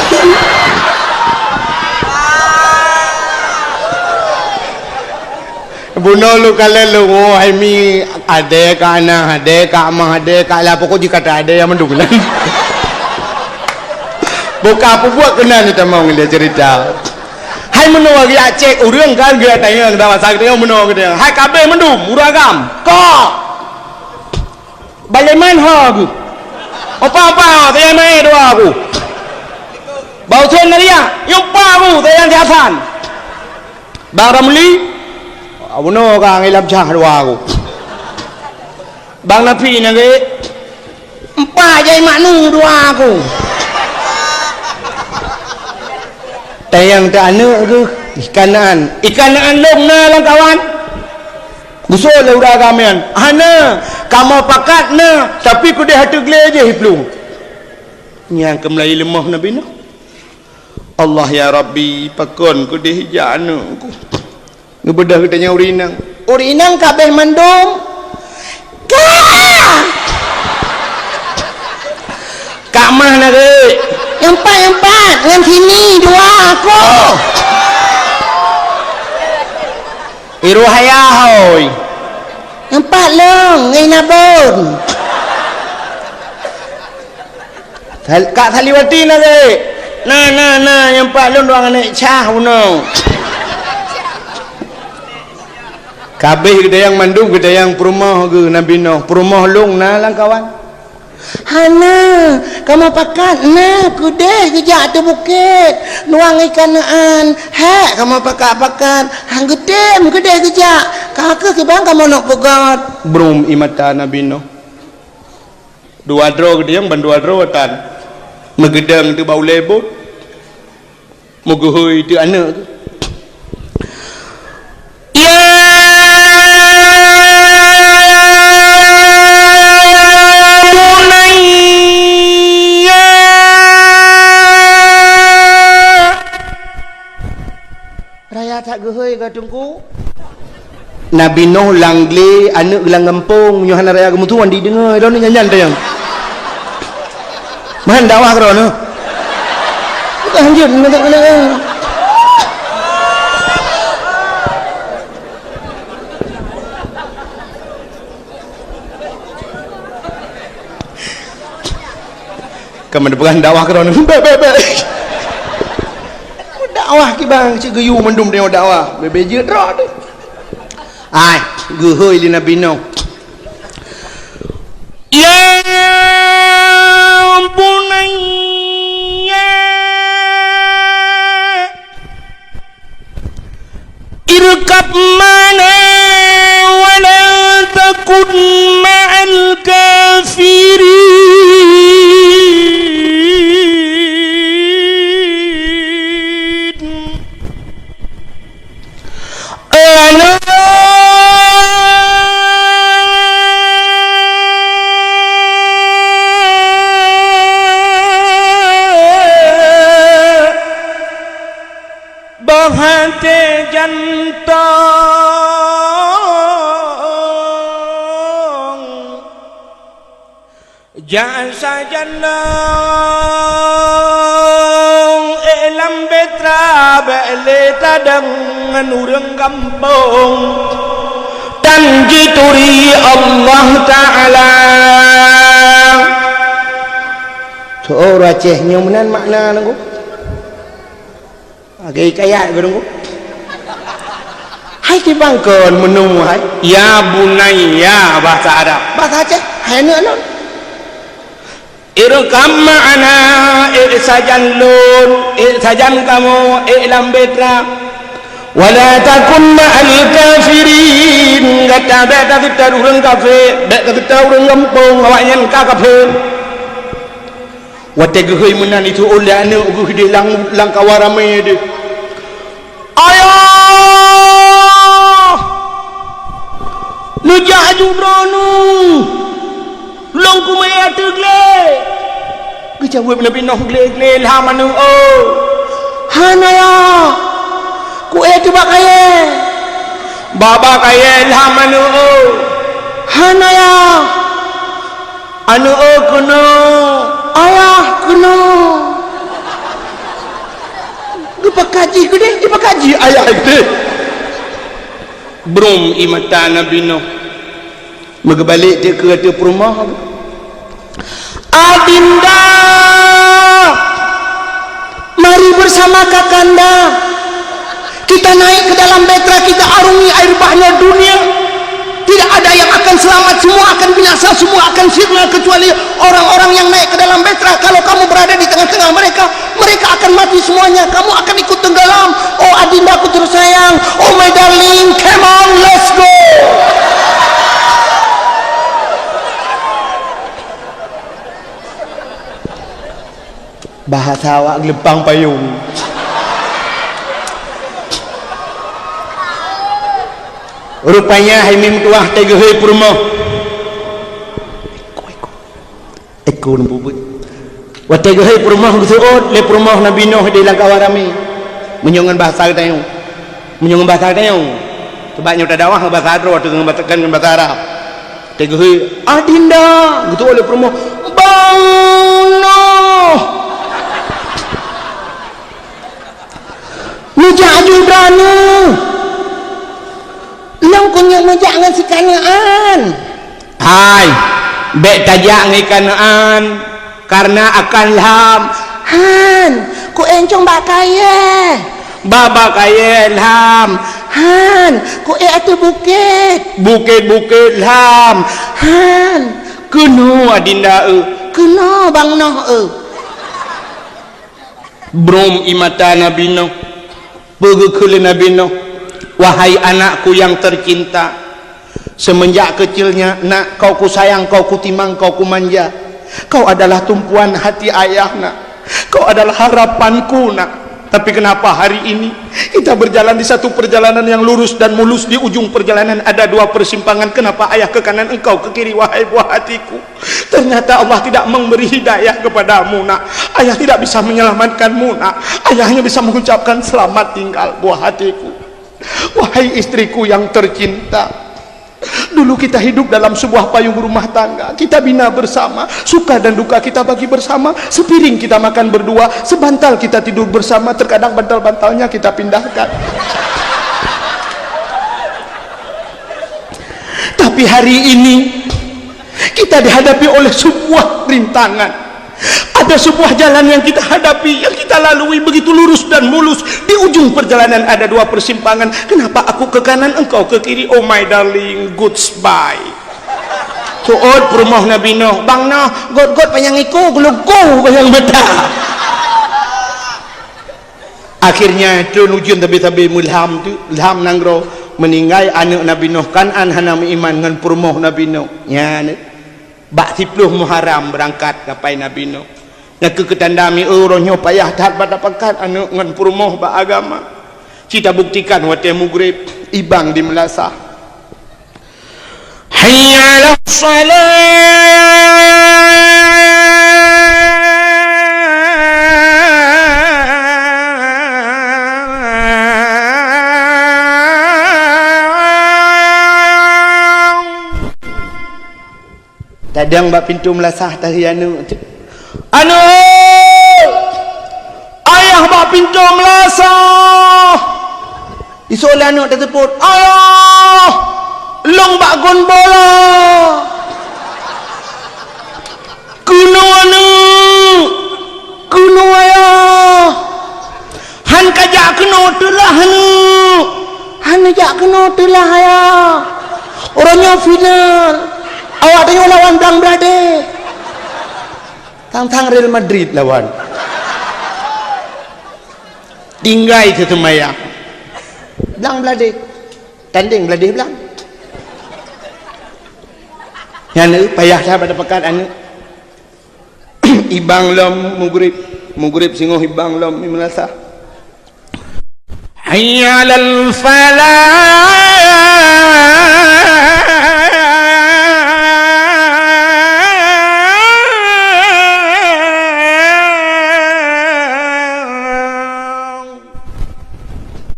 Bunoe lôn kalon lôn, oh, hai mi, adé kak na, adé kak ma, adé kak la, pokok jih ka ta adé nyang mandum nyan. Buka peubuet keunan ni tamong dia cerita. Hai meunoe geujak cék ureuëng kan, geujak tanyong, dah masa geutanyong meunoe geutanyong. Hai ka abéh mandum, ureuëng agam. Kok! Balaiman ho geuh. Opa-opa, tayang maé dua ku. Bang Usen Nariah, nyupa ku, tayang Hasan. Bang Ramli, abunoe ka ngilam cah dua ku. Bang Nafi nangkée, empat jai maknu dua ku. Tayang teu aneuk geuh, ikanaan. Ikanaan lôn na lam kawan. Geusoe lé uda kamian. Hana, kamoe pakat na, tapi keudeh ateueh glé jih iplueng. Nyang keumeulayi leumoh Nabi Nuh. Allah ya Rabbi, pakon keudeh jak aneuk ku. Geubeudôh geutanyoe ureueng inong. Ureueng inong ka abéh mandum. Ka! Ka mah na geuh. Nyang pat, nyang pat, ngon sini dua aku. Iroh ayah hôi. Nyang pat lôn ngon Inabon. Sal-, Kak Saliwati na geuh. Na, na, na, nyang pat lôn dua aneuk cah bunoe. Ka abéh geutayang mandum, geutayang peurumoh geuh Nabi Nuh. Peurumoh lôn na lam kawan. Hana, kamoe pakat na keudeh geujak ateueh bukét, nuang ikanaan. Hék, kamoe pakat-pakat, han geutem keudeh geujak. Ka keuh kiban kamoe neuk peugöt. Brum ie mata Nabi Nuh. Dua droe geutayang ban dua droe tan. Meugeudong teuh bak ulée bot. Meugeuhôi teuh aneuk geuh. Ya bunayya. Raya that geuhôi ka Teungku. Nabi Nuh lam glé, aneuk lam gampông, nyoe hana raya geumeutuan dideungoe, droeneuh nyan-nyan teuh nyang. Meuhan dakwah keudroe neuh. Bukan hanjeuet, mantap keuneuk. Ka meupeugah dakwah keudroe neuh. Bèk, bèk, bèk. Dakwah kiban cit geuyue mandum tanyoe dakwah. Bèk, bèk jeuet droe teuh. Ai, geuhôi lé Nabi Nuh. Ya bunayya. Irkab ma'ana wa la takun ma'al kafirin. Bah até jantong, jak sajan lôn, ék lam beutra bèk lé tadong ngon ureueng gampông, tan jituri Allah Ta'ala. Tho ureueng Aceh nyoe meunan makna nangku. Lagèe hikayat geuh nangku. Hai kiban kon meuneu hai. Ya bunayya bahasa Arab. Bahasa Aceh, hai aneuk lôn. Irkab ma'ana, ék sajan lôn, ék sajan kamoe, ék lam beutra. Wa la takun ma'al kafirin, gata bèk taseutôt ureueng kafé, bèk taseutôt ureueng gampông, awaknyan ka kafé. Watèe geuhôi meunan, jiteu'ôn lé aneuk geuh deh lam, lam kawan ramé deh. "Ayah, neujak aju droeneuh, lôn keumeue ateueh glé." Geujaweueb Nabi Nuh, "Glé-glé lham aneuk, oh." "Hana, Yah." "Kuék teuh bak kayèe." "Bak, bak kayèe lham aneuk, oh." "Hana, Yah." "Aneuk, oh, keunoe." "Ayah, keunoe." Geupakat jih keudeh, geupakat jih ayah keudeh. Brum ie mata Nabi Nuh. Meugeubalek teuk keu ateueh peurumoh. "Adinda, mari bersama kakanda. Kita naik ke dalam beutra, kita arungi air bahnya dunia." Tidak ada yang akan selamat, semua akan binasa, semua akan sirna, kecuali orang-orang yang naik ke dalam bahtera. Kalau kamu berada di tengah-tengah mereka, mereka akan mati semuanya. Kamu akan ikut tenggelam. Oh adindaku tersayang, oh my darling, come on, let's go. Bahasa awak geuleumpang payong. Rupanya hai meutuah teuh geuhôi peurumoh. Eko, eko. Eko leumbut. Watèe geuhôi peurumoh geuseuôt lé peurumoh Nabi Nuh di lam kawan ramé. Meunyoe ngon bahasa geutanyoe. Meunyoe ngon bahasa geutanyoe. Sebab nyoe tadakwah ngon bahasa droe, teuka ngon bahasa, ngon bahasa Arab. Teuka geuhôi, "Adinda!" Geuseuôt lé peurumoh, "Bang Noh! Neujak aju droeneuh! Lôn keuneuk meujak ngon si Kanaan!" "Hai, bèk tajak ngon si Kanaan, kareuna akan lham." "Han, keuh éncong bak kayèe." "Bak, bak kayèe lham." "Han, keuh ék ateueh bukét." "Bukét-bukét lham." "Han." "Keunoe adinda eu." "Keunoe bang noh eu." Brom ie mata Nabi Nuh. Peugah kheun lé Nabi Nuh, "Wahai anakku yang tercinta, semenjak kecilnya, nak, kau kusayang, kau kutimang, kau kumanja. Kau adalah tumpuan hati ayah, nak. Kau adalah harapanku, nak. Tapi kenapa hari ini kita berjalan di satu perjalanan yang lurus dan mulus, di ujung perjalanan ada dua persimpangan? Kenapa ayah ke kanan, engkau ke kiri, wahai buah hatiku?" Ternyata Allah tidak memberi hidayah kepadamu, nak. Ayah tidak bisa menyelamatkanmu, nak. Ayah hanya bisa mengucapkan, "Selamat tinggal, buah hatiku." Wahai istriku yang tercinta, dulu kita hidup dalam sebuah payung rumah tangga. Kita bina bersama, suka dan duka kita bagi bersama. Sepiring kita makan berdua, sebantal kita tidur bersama. Terkadang bantal-bantalnya kita pindahkan. Tapi hari ini, kita dihadapi oleh sebuah rintangan. Ada sebuah jalan yang kita hadapi, yang kita lalui begitu lurus dan mulus. Di ujung perjalanan ada dua persimpangan. Kenapa aku ke kanan, engkau ke kiri? Oh my darling, goodbye. Seuôt peurumoh Nabi Nuh, "Bang Noh, göt-göt panyang iko, geulogoh panyang mata." Akhirnya, trön ujeuen sabe-sabe meulham teuk, lham nanggroe, meuninggai aneuk Nabi Nuh Kan'an hana meuiman ngon peurumoh Nabi Nuh. Nyan, bak siplôh Muharram beurangkat kapai Nabi Nuh. Nyan keuh keutanda mieu uroe nyoe payah that bak tapakat aneuk ngon peurumoh bak agama. Ci tabuktikan watée mugreb, ibang di meulasah. Hayya 'alas shalah. Tadong bak pintoe meulasah tahi aneuk. "Aneuk! Ayah bak pintoe meulasah!" Isoe lé aneuk taseupôt, "Ayah! Lôn bak gon bola!" "Keunoe aneuk! Keunoe ayah!" "Han kajak keunoe teulah aneuk!" "Han neujak keunoe teulah ayah! Uroe nyoe final! Awak tanyoe lawan Blang Bladeh!" Tang-tang Real Madrid lawan. Tinggai teuseumayang. Blang Bladeh. Tandeng Bladeh Blang. Nyan payah that bak tapakat aneuk. Ibang lom mugreb. Mugreb singoh ibang lom di meulasah. Hayya 'alal falah.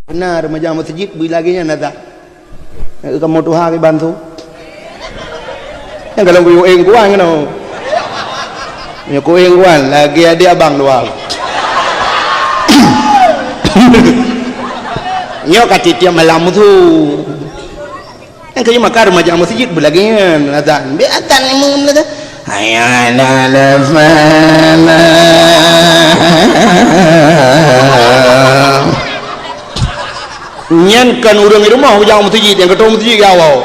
Beuna remaja meuseujid beu lagée nyan azan. Kamoe tuha kiban su. Nyang galong kuyueng kuan keunoe. Nyoe kueng kuan lagée adé abang dua. Nyoe ka tiep-tiep malam su. Nyang kayue maka remaja meuseujid beulagée nyan azan. Bék azan imum lagée. Hayya 'alal falah. Nyan kon ureuëng di rumoh ujak meuseujid, nyang keudroe meuseujid gawao.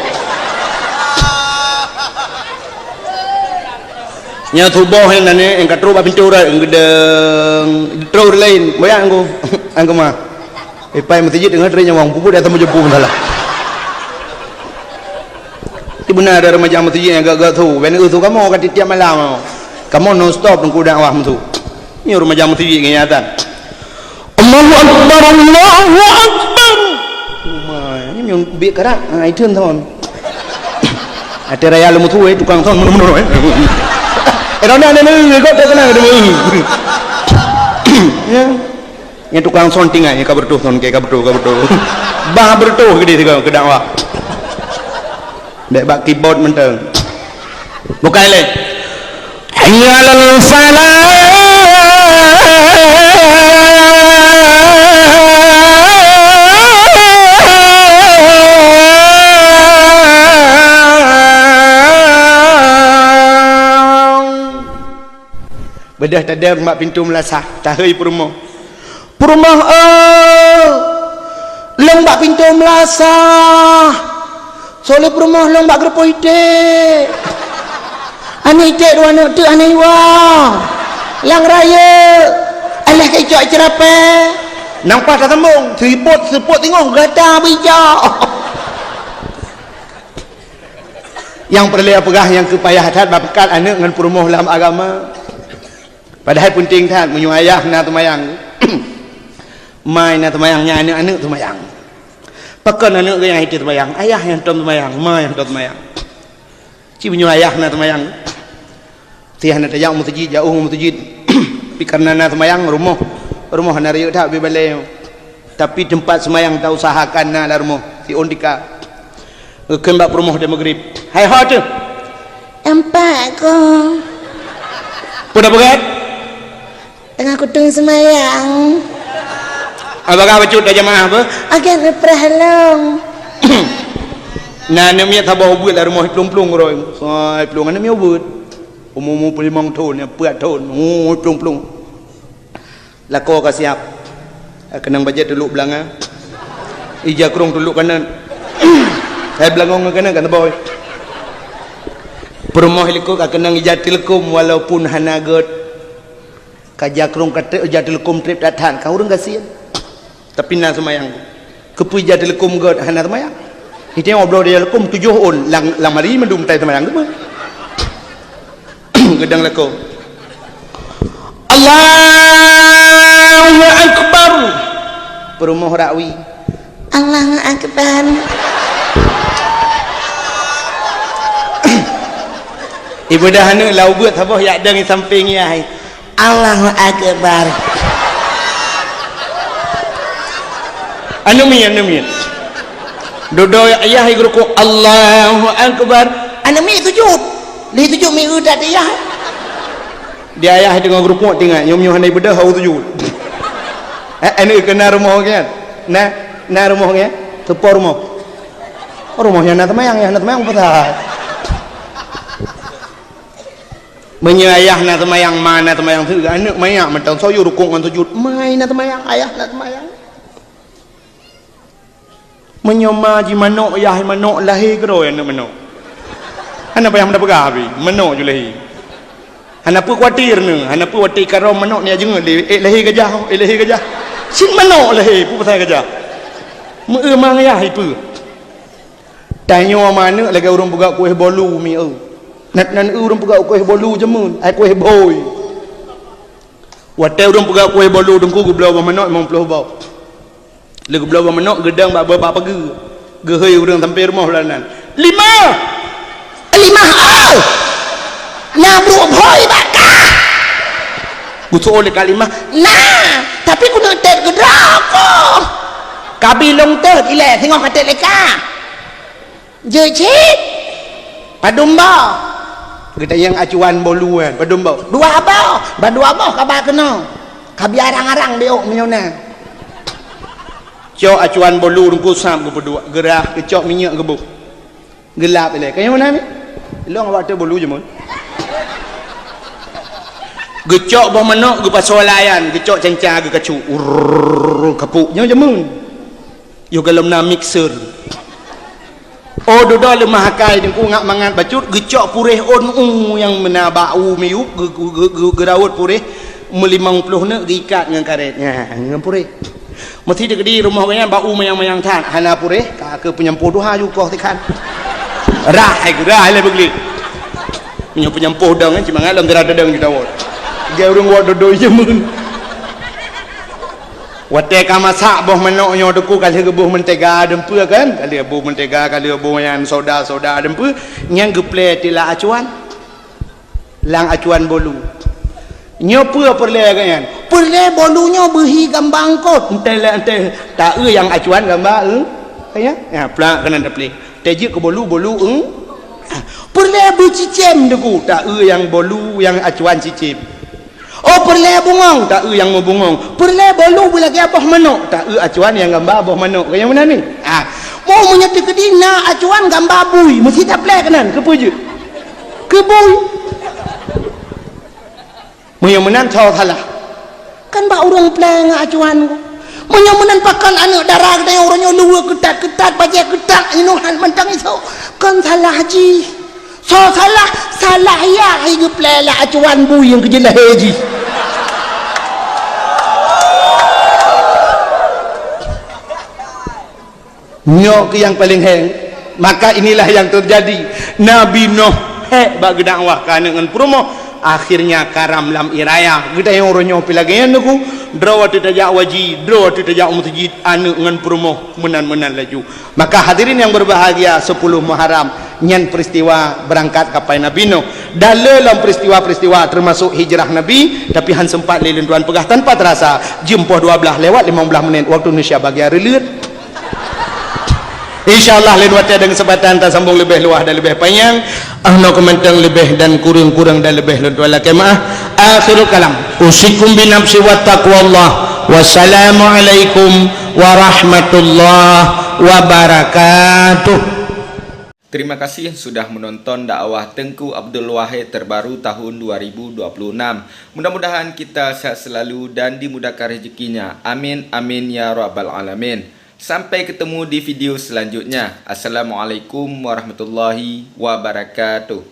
Nyan suboh nyan, nyan ka trok bak pintoe urat, geudong, trok ureueng laén, boyak angku, angku ma. Ipai meuseujid deungon trok nyawong, puput dah sama jumpu masalah. Di beuna ada remaja meuseujid nyang gak-gak su, ben eu su kamoe ka tiep-tiep malam. Kamoe non stop teungku dakwah meusu. Nyoe remaja meuseujid ngon nyang azan. Allahu Akbar, Allahu Akbar. Oh my, nyoe biet karat, ha, itu thon. Até raya leumu tu, eh, tukang thon, meunoe-meunoe, eh. Eh, dah, dah, dah, dah, kau tak kenal, dah. Ya. Nyan tukang thon tinggai, ka beureutoh thon, ka beureutoh, ka beureutoh. Bah beureutoh geude sigoe keu dakwah. Bèk bak keyboard mantong. Bukai lé. Hayya 'alal falah. Beudôh tadong bak pintoe meulasah, tahôi peurumoh. Peurumoh, oh, lôn bak pintoe meulasah. Soe lé peurumoh lôn bak geureupoh iték. Aneuk iték dua aneuk teuk aneuk iwa. Lam rayeuk. Alah keu icok ceurapée. Nang paih tasambong, seupôt, seupôt tingong, gata beujak. Nyang peureulée peugah nyang keu payah that bak peukat aneuk ngon peurumoh lam agama. Padahai peunteng that, meunyoe ayah na teumayang, ma na teumayang, nyan aneuk-aneuk teumayang. Pakon aneuk geuh nyang hana teumayang? Ayah nyang tom teumayang, ma nyang tom teumayang. Ci meunyoe ayah na teumayang, si hana tajak u meuseujid, jauh u meuseujid. Tapi kareuna na teumayang, rumoh, rumoh hana rayeuk that ubé balée. Tapi teumpat seumayang tausahakan na lam rumoh, siôn tika. Geukheun bak peurumoh di Maghrib. Hai ho teuh? Empat ko. Peue na peugah? Teungoh kuteung seumayang. Abah ka bacut dah jamaah apa? Agen neupreh lom. Na aneuk miet saboh ubeuet lam rumoh, plueng-plueng uroe. Sai plueng aneuk miet ubeuet. Umu-umu peulimong thon, peuet thon. Oh, plueng-plueng. Lakoe ka siab. Keunong bajée tulok beulanga. Ija krong tulok kanan. Hai beulangong ngon kanan kan boy. Peurumoh likot ka keunong ija teuleukom walaupun hana gét. Ka ija krong ka treb, ija teuleukom treb that-that, ka ureuëng gasien. Tapi na seumayang. Keupeue ija teuleukom gét hana seumayang? Itée obloe ija teuleukom tujoh ôn, lam, lam hari mandum tai seumayang keupeue? Geudong lakoe. Allahu Akbar. Peurumoh rakwi. Allahu Akbar. Ibadah aneuk lau beuet saboh yak dong di sampéng yah. Allahu Akbar. Aneuk miet, aneuk miet. Dudoe ayah geurukuk, Allahu Akbar. Aneuk miet sujud. Lheuh sujud miet that ayah. Di ayah teungoh geurukuk teuingat, nyoe meunyoe hana ibeudôh hana sujud. Eh, aneuk keu na rumoh kan? Na, na rumoh kan? Teupo rumoh. Rumoh nyang na teumayang, nyang na teumayang peue that. Meunyoe ayah na teumayang, ma na teumayang, aneuk manyak mantong soe yue rukuk ngon sujud. Ma na teumayang, ayah na teumayang. Meunyoe ma jimanok, yah manok, lahé keudroe aneuk manok. Hana payah meuda peugah pih, manok ju lahé. Hana peue khawatir neu, hana peue watée karông manok ni jeungeut lé, ék lahé gajah, ék lahé gajah. Cit manok lahé, peue pasai gajah. Meu-eu ma yah ipeue. Tanyoe ma aneuk lagée ureuëng peugah kueh bolu mi eu. Nan, nan eu ureuëng peugah kueh bolu jameun, ai kueh bhôi. Watée ureuëng peugah kueh bolu teungku geubloe boh manok limong ploh boh. Lheueh geubloe boh manok geudong bak boh bak pageue. Geuhôi ureuëng sampoe rumoh lam nan. Lima! Lima oh! Na brok bhôi bak kah? Geusoe lé Kak Limah. Na, tapi keuneuk tét keudroe ko. Kabi lôn tét ilée singoh ka tét lé kah. Jeuet cit. Padum boh? Geutanyong acuan bolu nyan, padum boh? Dua boh. Ban dua boh kaba keunoe. Kabi arang-arang biôk meunyoe na. Cok acuan bolu teungku sab geupeuduek, geurah, geucok minyeuk geuboh. Geulap ilée. Kayée meunan mi? Lôn awak teuh bolu jameun. Geucok boh manok, geupasoe lam ayan, geucok canca, geukacok. Urrrr, kapok. Nyoe jameun. Yoh golom na mixer. Oh, dudoe leumah akai Teungku, ngat mangat bacut, geucok puréh ôn u nyang meunan bak u miyueb, geu-, geu-, geu-, geu-, geuraut puréh meulimong ploh neuk geuikat ngon karét. Nyan, ngon puréh. Meusi teukeudi rumoh gobnyan bak u manyang-manyang that, hana puréh, ka keu peunyampôh tuha ju koh tikhan. Rah, hai gurah, hai lé beuglik. Meunyoe peunyampôh dong, cuma ngat lom teuradadong jitawot. Geu ureueng wot dodoi jeumeu. Watée ka masak boh manok nyoe Teungku, ka lheueh geuboh mentega deumpeu kan? Ka lheueh boh mentega, ka lheueh boh nyan soda-soda deumpeu, nyan geuplé teuh lam acuan. Lam acuan bolu. Nyoe peue peureulée geuh nyan? Peureulée bolu nyoe beuhi gamba eungkôt. Entée lé entée, taeu nyang acuan gamba eu. Ya, ya, plak keunan taplé. Tejeuet keu bolu, bolu eu. Peureulée beucicém Teungku, taeu nyang bolu, nyang acuan cicém. Oh, peureulée bungong, taeu nyang meubungong. Peureulée bolu beulagée boh manok, taeu acuan nyang gamba boh manok. Ka nyang meunan ni? Ah, oh, meunyoe teukeudi na acuan gamba bui, meusi taplé keunan, keupeue jeuet? Keu bui. Meunyoe meunan, soe salah? Kan bak ureueng plé ngon acuan ko. Meunyoe meunan, pakon aneuëk dara geutanyoe uroe nyoe luweue keutat-keutat, bajée keutat, inoe han mantong isoe. Kon salah jih. Soe salah? Salah yah hai geuplé lam acuan bui nyang keujeulahe jih. Nyoe keuh nyang paleng hék. Maka inilah yang terjadi. Nabi Nuh hék bak geudakwah keu aneuëk ngon peurumoh, akhirnya karam lam ie raya. Geutanyoe uroe nyoe pih lagée nyan Teungku, droe watée tajak waji, droe watée tajak u meuseujid, aneuëk ngon peurumoh meunan-meunan laju. Maka hadirin yang berbahagia, sepuluh Muharram nyan peristiwa beurangkat kapai Nabi Nuh. Dan le lom peristiwa-peristiwa termasuk hijrah Nabi, tapi han sempat lé lôn tuan peugah tanpa terasa, jeuem poh dua blaih lewat limong blaih menit waktu Indonesia bagian reuleuet. Insya Allah lain watée dan kesempatan tasambong leubeh luwah dan leubeh panyang. Ah, nyoe keuh mantong leubeh dan kureueng, kureueng dan leubeh lôn tuan lakée meuáh. Akhirul kalam. Usikum binafsi wa taqwallah. Wassalamualaikum warahmatullahi wabarakatuh. Terima kasih sudah menonton dakwah Teungku Abdul Wahid terbaru tahun dua ribu dua puluh enam. Mudah-mudahan kita sehat selalu dan dimudahkan rezekinya. Amin, amin, ya rabbal alamin. Sampai ketemu di video selanjutnya. Assalamualaikum warahmatullahi wabarakatuh.